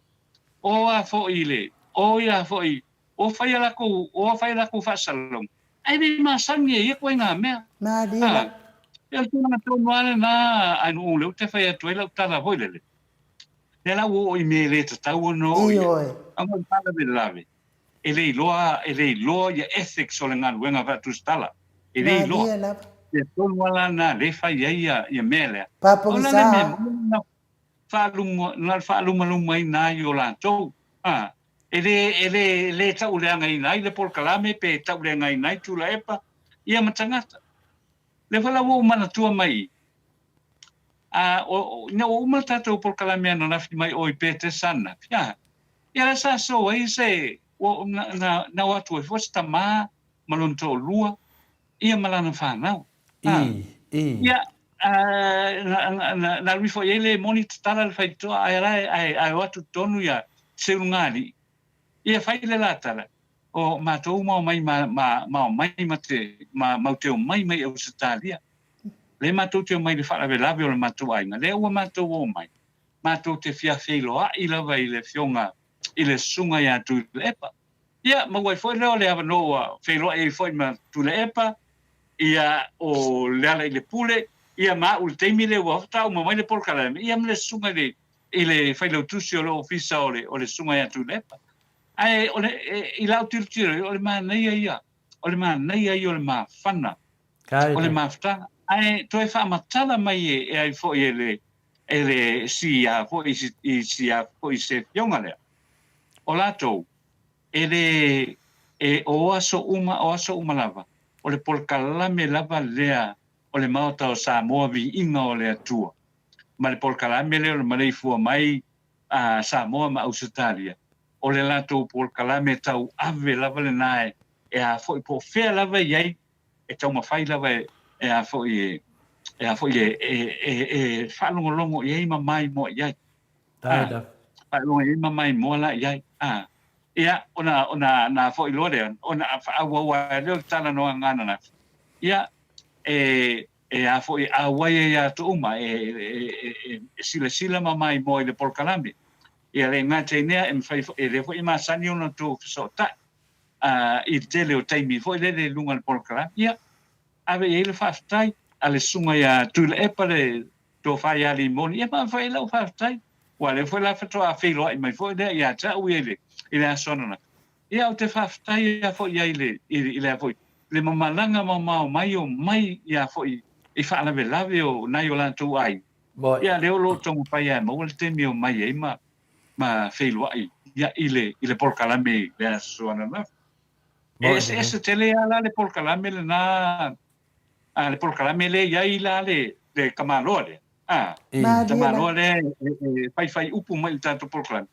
o a foi le o ia foi o fai a lakou o fai a lakou faasalalauga Ae le masani e ia ituaiga mea. Malie la. E o le tulaga tonu lava lena a nuu lea ou te fai atu ai lau tala foi lele. Lea la ua oo i mea e le tatau ona oo i ai. Aua o le faalavelave, e le iloa, e le iloa ia ethics o le galuega faatusitala. E le iloa. Malie lava. Mea tonu lava la lena lea e fai ai ia mea lea. O la le mea moni na faalumalumaina ai o latou. E le, e le, e le tauleagaina ai le polokalame pe tauleagaina ai Tulaepa, ia ma tagata. Lea foi la ua ou manatua mai i, a, o, o, ina ua uma le tatou polokalame ananafi mai o i Petesa ananafi, a, ia la sa so ai se, ua, na, na, na o atu ai foi se tamā ma lona toalua, ia ma lana fanau. A, I, i. Ia, a, na, na, na, na alu ifo i ai le moni tatala le faitotoa, ae la e, ae, ae o atu tonu ia Seunugalii. Ia fai le la tala, o matou ma omai ma, ma, ma omai ma te, ma, mau te omai mai Ausetalia. Lea matou te omai i le faalavelave o le matou aiga, lea ua matou omai, matou te fia feiloai lava i le afioga i le susuga ia Tuilaepa. Ia, maua ai foi lea o le avanoa ua feiloai ai foi ma Tuilaepa, ia, o Lealailepule, ia ma au i le taimi lea ua faatoa uma mai le polokalame, ia ma le susuga i le, i le failautusi o le ofisa o le, o le susuga ia Tuilaepa. Ae o le, e, i lau tilotilo, o le manaia ia, o le manaia ia o le mafana, o le mafutaga. Ae toe faamatala mai e, e ai foi e le, e le si a foi, i si a foi se afioga lea. O latou, e le, e, o aso uma, o aso uma lava, o le polokalame lava lea o le Maota o Samoa Viiga o le Atua, ma le polokalame lea o le maleifua mai a Samoa ma Ausetalia, o le latou polokalame tauave lava lena e, e a foi po o fea lava e i ai, e taumafai lava e, e a foi e, e a foi e, e, e, e faalogologo i ai ma maimoa i ai. A, faailoga i ai ma maimoa la i ai. A, ia, ona, ona na foi loa lea, ona faaauau ai lea o le talanoaga ananafi. Ia, e, e a foi, auai ai ia uma, e, e, e, e silasila ma maimoa i le polokalame. Ia le gata i lea, e mafai foi, e lē foi e masani ona outou fesootai. i le tele o taimi foi lele i luga o le polokalame. Ia, ave i ai le faafetai a le susuga ia Tuilaepa le tofa ia Limoni, ia ma ave foi i ai lau faafetai, aua o lea foi la faatoa feiloai mai foi lea ia te au ia i le aso ananafi. Ia ou te faafetai lava foi i ai i le, i le a foi, le mamalaga mamao mai o mai ia foi i faalavelave o nai o latou aiga. Ia lea o lo o taumafai lava e maua le taimi e omai ai ma ma feiloai ia i le i le polokalame i le aso ananafi. E eseese tele lava la le polokalame lena a le polokalame lea i ai la le le tamaloa lea. A, tamaloa lea e faifai upu mai i le tatou polokalame.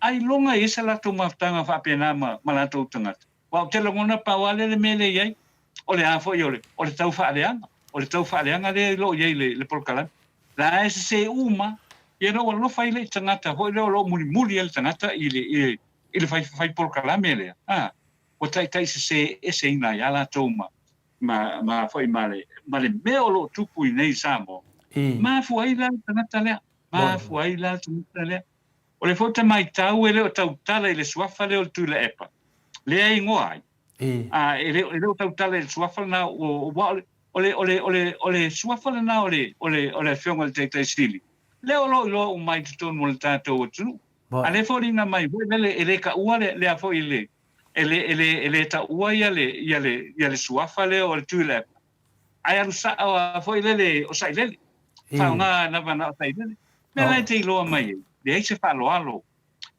Ailoga e i ai se latou mafutaga faapena ma ma latou tagata. Aua ou te lagona pau lava lea le mea lea e i ai, o le a foi o le, o le tau faaleaga, o le tau faaleaga lea o lo o i ai i le, le polokalame. La e sese uma, ia na ou alofa ai lea i tagata foi lea o lo o mulimuli ai le tagata i le, i le, i le fai, fai polokalame lea, a, ua taitai sese eseina ai lava latou ma, ma, ma foi ma le, ma le mea o lo o tupu i nei i Samoa. Mafua ai la le tagata lea, mafua ai la le tagata lea. O le foi tamaitau e le o tautala i le suafa lea o le Tuilaepa, lea e igoa ai. A, e le, e le o tautala i le suafa lena, aua o le, o le, o le, o le, o le suafa lena o le, o le, o le Afioga i le Taitai Sili, lea o lo o iloa uma ai i totonu o le tatou atunuu. A lea e foliga mai foi lele, e le taua le, lea foi le, e le, e le, e le taua ia le, ia le, ia le suafa lea o le Tuilaepa, Ae alu sao lava foi lele o Sailele, faaaoga lava na o Sailele. Mea la e te iloa mai ai, leai se faaaloalo,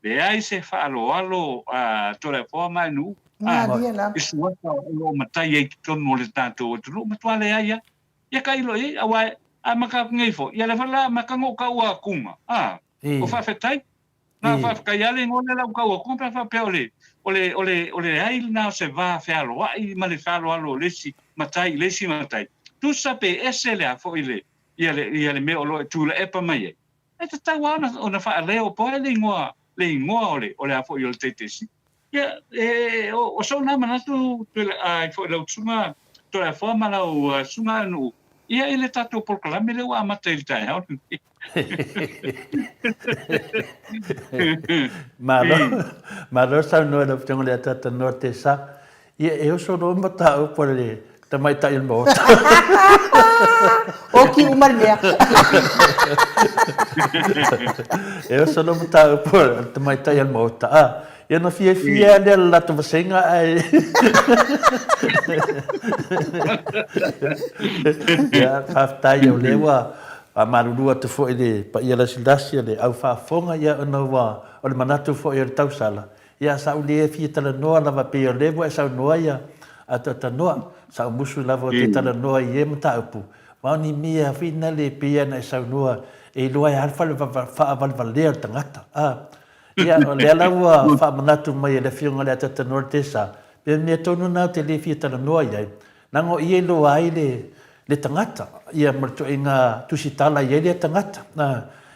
leai se faaaloalo a Toleafoa ma Ainuu, a, i suafa o lo o matai ai i totonu o le tatou atunuu, matua leai lava. Ia tailo i ai, aua e amata atu nei foi, ia lea foi la amata ona ou taua atuga, a, o faafetai. Na faafetai lava le igoa lea la ua tau atu pe a faapea o le, o le, o le, o le leai lena o se va fealoai ma le faaaloalo o le isi matai i le isi matai. Tusa pe ese le a foi le, ia le, ia le mea o lo o e tulaepa mai ai, e tatau lava ona, ona faaleo poa le igoa, le igoa o le, o le a foi o le Taitesi. Ia, e, o, o sou na manatu, ai foi lau susuga Toleafoa ma lau susuga Nuu, ia i le tatou polokalame lea ua amata i le taeao lenei. Malo, malo saunoa i lau Afioga i le Ataatanoa Tesa. Ia, e oso loa mataupu a le tamaitai o le Maota. Oki uma le mea. E oso loa mataupu a le tamaitai o le Maota. A, ia na fiafia lea le latou vasega ae... Ia, faafetai o lea ua faamalulu atu foi i le paia lasilasi o le au faafofoga, ia ona ua o le manatu foi o le tausala, Ia, sa ou le fia talanoa lava pei o lea ua e saunoa ia Atoatanoa, sa ou musu lava ou te talanoa i ia mataupu, ma o ni mea whina le pei ona e saunoa e iloa ai lava le faavalevalea o le tagata. A, ia, o lea la ua faamanatu mai e le Afioga i le Atoatanoa le Tesa, pe mea tonu na ou te le fia talanoa i ai, Leaga o ia i iloa ai le, le tagata, ia ma le ituaiga tusitala i ai lea tagata.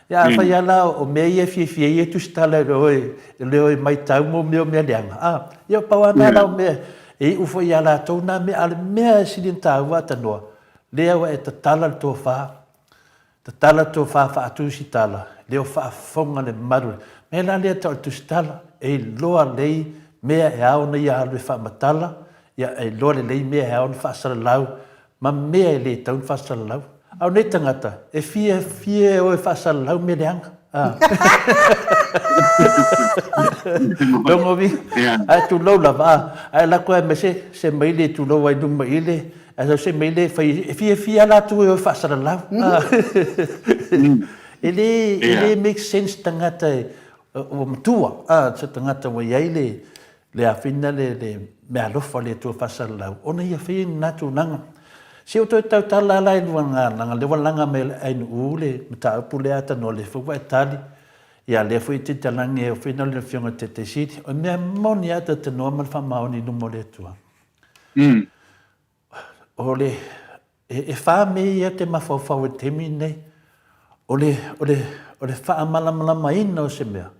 Ia afai lava la o mea ia e fiafia ai ia tusitala e le o e le o e maitau mo mea o mea leaga, a, ia pau lava na la o mea e iu foi ia latou na mea, a o le mea e sili ona taua Tanoa, lea ua e tatala le tofa, Tatala tofa faatusitala, leo faafofoga le malu. Mea la lea tau o le tusitala, e iloa lelei mea e ao ona ia alu e faamatala, ia e iloa lelei mea e ao ona faasalalau ma mea e le tatau ona faasalalau. A o nei tagata, e fiafia e o e faasalalau mea leaga. Lona uiga, ae tulou lava, a, ae alu atu lava se, se maile e tulou ai i luma i le, ae sau se maile e fai, e fiafia lava latou e o e faasalalau. E le, e le make sense tagata e, ua matua, a, se tagata ua i ai le, le afina le, le meaalofa o le Atua faasalalau, ona ia faia lena tulaga. Se ua toe tautala la i lua laga, lea ua laga mai e le Ainuu le mataupu lea atanoa lea foi ua e tali, ia lea foi e te talagi e ofina le Afioga i le Taitai Sili. O le mea moni lava tatanoa ma le faamaoni i luma o le Atua. O le, e wha me ia te mafaufau i le taimi lenei, o le, o le, o le faamalamalamaina o se mea,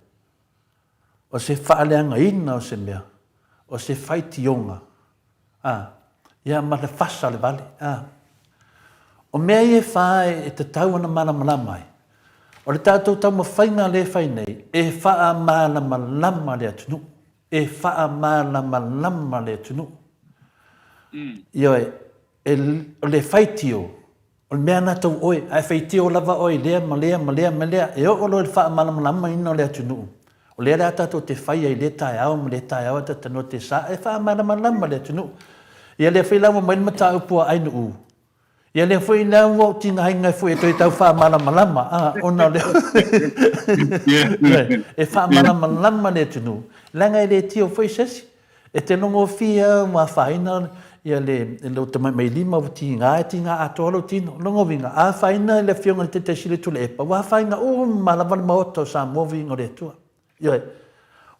o se faaleagaina o se mea, o se faitioga, a, ia ma le fasa o le vale, a. O mea ia e wha e tatau ona malamalama ai, o le tatou taumafaiga lea e fai nei, e faamalamalama le atunuu. E faamalamalama le atunuu. Ioe, e, o le faitio, o le mea lena tau oe, a e faitio lava oe i lea ma lea ma lea ma lea, e oo loa i le faamalamalamaina o le atunuu, o lea la tatou te faia i lea taeao ma lea taeao a tatou te sa, e faamalamalama le atunuu. Ia lea foi la ua aumai le mataupu a Ainuu, Ia lea foi la ua ou tigaina ai foi e toe tau faamalamalama, a, ona o le e faamalamalama le atunuu, leaga e le tio foi se isi. E te logofie lava ua afaina ia le lou tamatamailima ua tiga, e tiga atoa lou tino. O lona uiga, a afaina le Afioga i le Taitai Sili o Tuilaepa, ua afaina uma lava le Maota o Samoa viiga o le Atua. Ioe.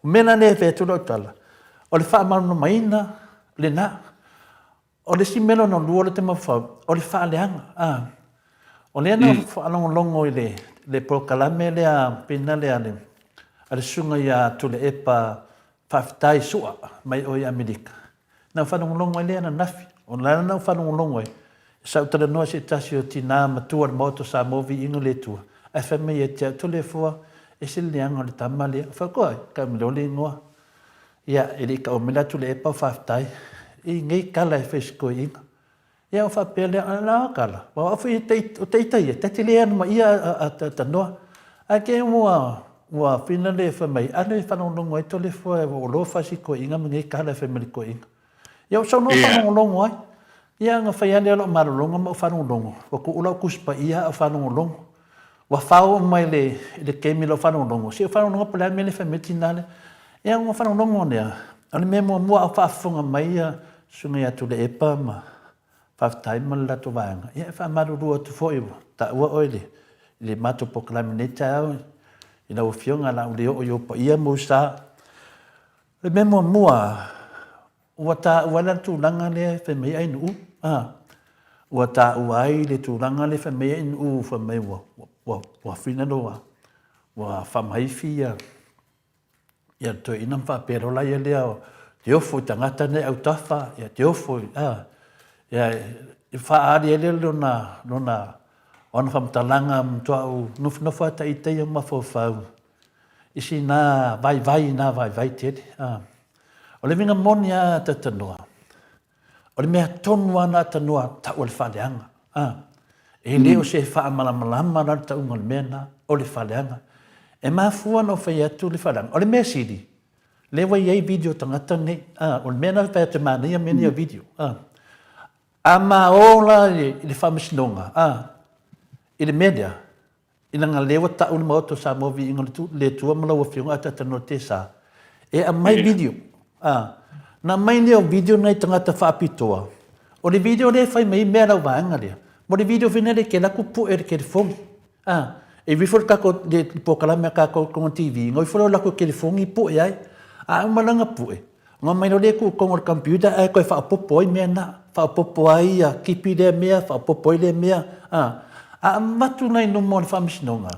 O mea la lea e fai atu lau tala, o le faamalamalamaina lena. O le isi mea lona lua lea ou te mafaufau, o le faaleaga. A. O lea na faalogologo i le, le polokalame lea pina lea a le, a le susuga ia Tuilaepa Faafetai Sua mai o i Amerika. Na ou faalogologo ai lea ananafi. O la na ou faalogologo ai, sa ou talanoa i se tasi o tinā matua o le Maota o Samoa Viiga le Atua, ae fai mai ia te au, Toleafoa, ese le leaga o le tama lea. Ou fai atu, Ai, tau mai loa le igoa. Ia, e le i tau mai la Tuilaepa o faafetai i nei tala e fai i si toeaina. Ia ona faapea lea, a la tala, aua au foi o ita ia, ta te le anomaia a tanoa. Ae te i ua, ua fina le fai mai, a le faalogologo ai Toleafoa ua ou iloa fai si toeaina ma nei tala e fai mai i le toeaina. Ia ou sau loa faalogologo ai. Ia ona fai lava lea o lau malologa ma ou faalogologo, ua tuu lau Tusi Paia a o faalogologo. Ua fao uma i le, i le taimi o lau faalogologo, se i ou faalogologo po o le a le mea lea e fai mai ai le tina lea. Ia ona faalogologo lea, o le mea muamua a o faafofoga mai ia Susuga ia Tuilaepa ma Faafetai ma le latou vaega, ia e faamalulu atu foi ua taua oe i le, i le matou polokalame i lenei taeao i lau Afioga o le a ou le oo i ou paia ma ou sa. O le mea muamua, ua taua ai la le tulaga lea e fai mai ai Ainuu, a, ua taua ai le tulaga lea e fai mai ai Ainuu fai mai ua, ua, ua finalo ua, ua faamaifi ia, ia le toeaina ma faapea loa la ia lea te ofo i tagata nei autafa, ia te ofo i, a, ia e faaali ai lea lona, lona, ona faamatalaga matuaʻu nofonofo lava ita ia ma mafaufau i sina vaivai na vaivai tele. A. O le uiga moni lava a Tatanoa, o le mea tonu lava na Tanoa tau o le faaleaga. A. E le o se faamalamalama la le tauga o le mea na, o le faaleaga. E mafua ona ou fai atu le faaleaga. O le mea sili, lea ua i ai video tagata nei. A. O le mea na fai atu e manaia mea nei o video. A. A ma o la i le faamasinoga, a, i le mea lea, Ina nga lea ua tau le Maota o Samoa Viiga o le Atua ma lau Afioga a Tatanoa Tesa e aumai video. A, na aumai lea o video nai tagata faapitoa. O le video lea e fai mai ai mea lau vaega lea. Mo le video foi lea ke laku pue le kelefogi. A, e ifo le kako le polokalame a kakou i TV, ngo ifo lea o laku kelefogi pue ai. A uma la nga pue, Nga mai loa lea e kukong o le computer ae toe faaopoopo ai mea na, faaopoopo ai ia kipi lea mea, faaopoopo ai lea mea, a. A avatu la i luma o le Faamasinoga,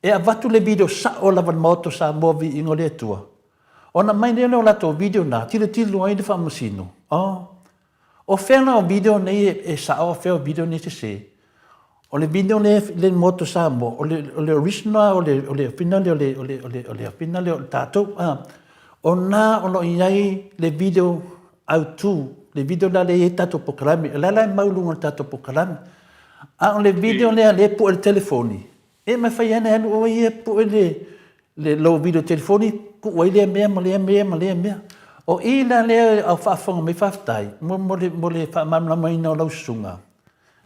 e avatu le video sao lava i le Maota o Samoa Viiga o le Atua, ona aumai lea o latou video na, tilotilo ai le Faamasino, oh, O fea la o video nei e sao a fea o video nei e sese? O le video lea le Maota o Samoa, o le, o le original o le, o le fina lea o le, o le, o le, o le fina lea o le tatou, a. O na o lo o i ai le video autu, le video la lea e i ai tatou polokalame, o la la e mau i luga o le tatou polokalame. A o le video lea lea e pue i le telefoni, E mafai lava ona e alu oe ia pue le, le lou video telefoni, tuu ai lea mea ma lea mea ma lea mea. O i la lea au faafofoga mai faafetai mo, mo le, mo le faamalamalamaina o lau susuga.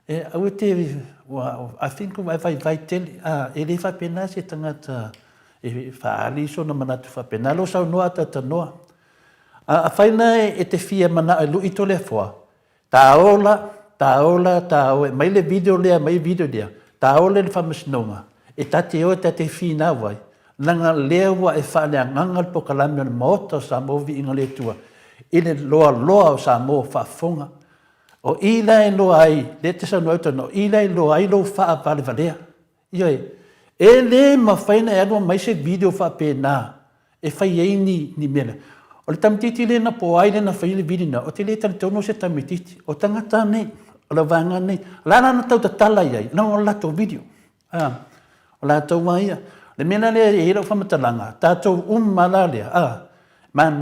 E aua te, ua, I think ua e vaivai tele, a, e le faapena se tagata e faaali sona manatu faapena. Lou saunoa a talatalanoa. A, afai la e te fia manao e lui Toleafoa, Ta ola, ta ola, ta oe, mai le video lea, mai video lea, ta ola i le faamasinoga, e ta te o e ta te finau ai, leaga lea ua e faaleagaga le polokalame o le Maota o Samoa Viiga o le Atua i le loaloa o Samoa faafofoga. O i la e iloa ai, lea e te saunoa ai Tanoa, o i la e iloa ai lou faavalevalea. Ioe, e le mafai ona e alu aumai se video faapena e fai ai ni, ni mea. O le tamaitiiti lea na poai lea na fai le video na, ou te le talitonu o se tamaitiiti. O tagata nei, o le vaega nei, o le a la na tau tatala i ai, leaga o le latou video. A, o latou lava ia. O le mea la lea e i ai lau faamatalaga, tatou uma la lea, a, ma.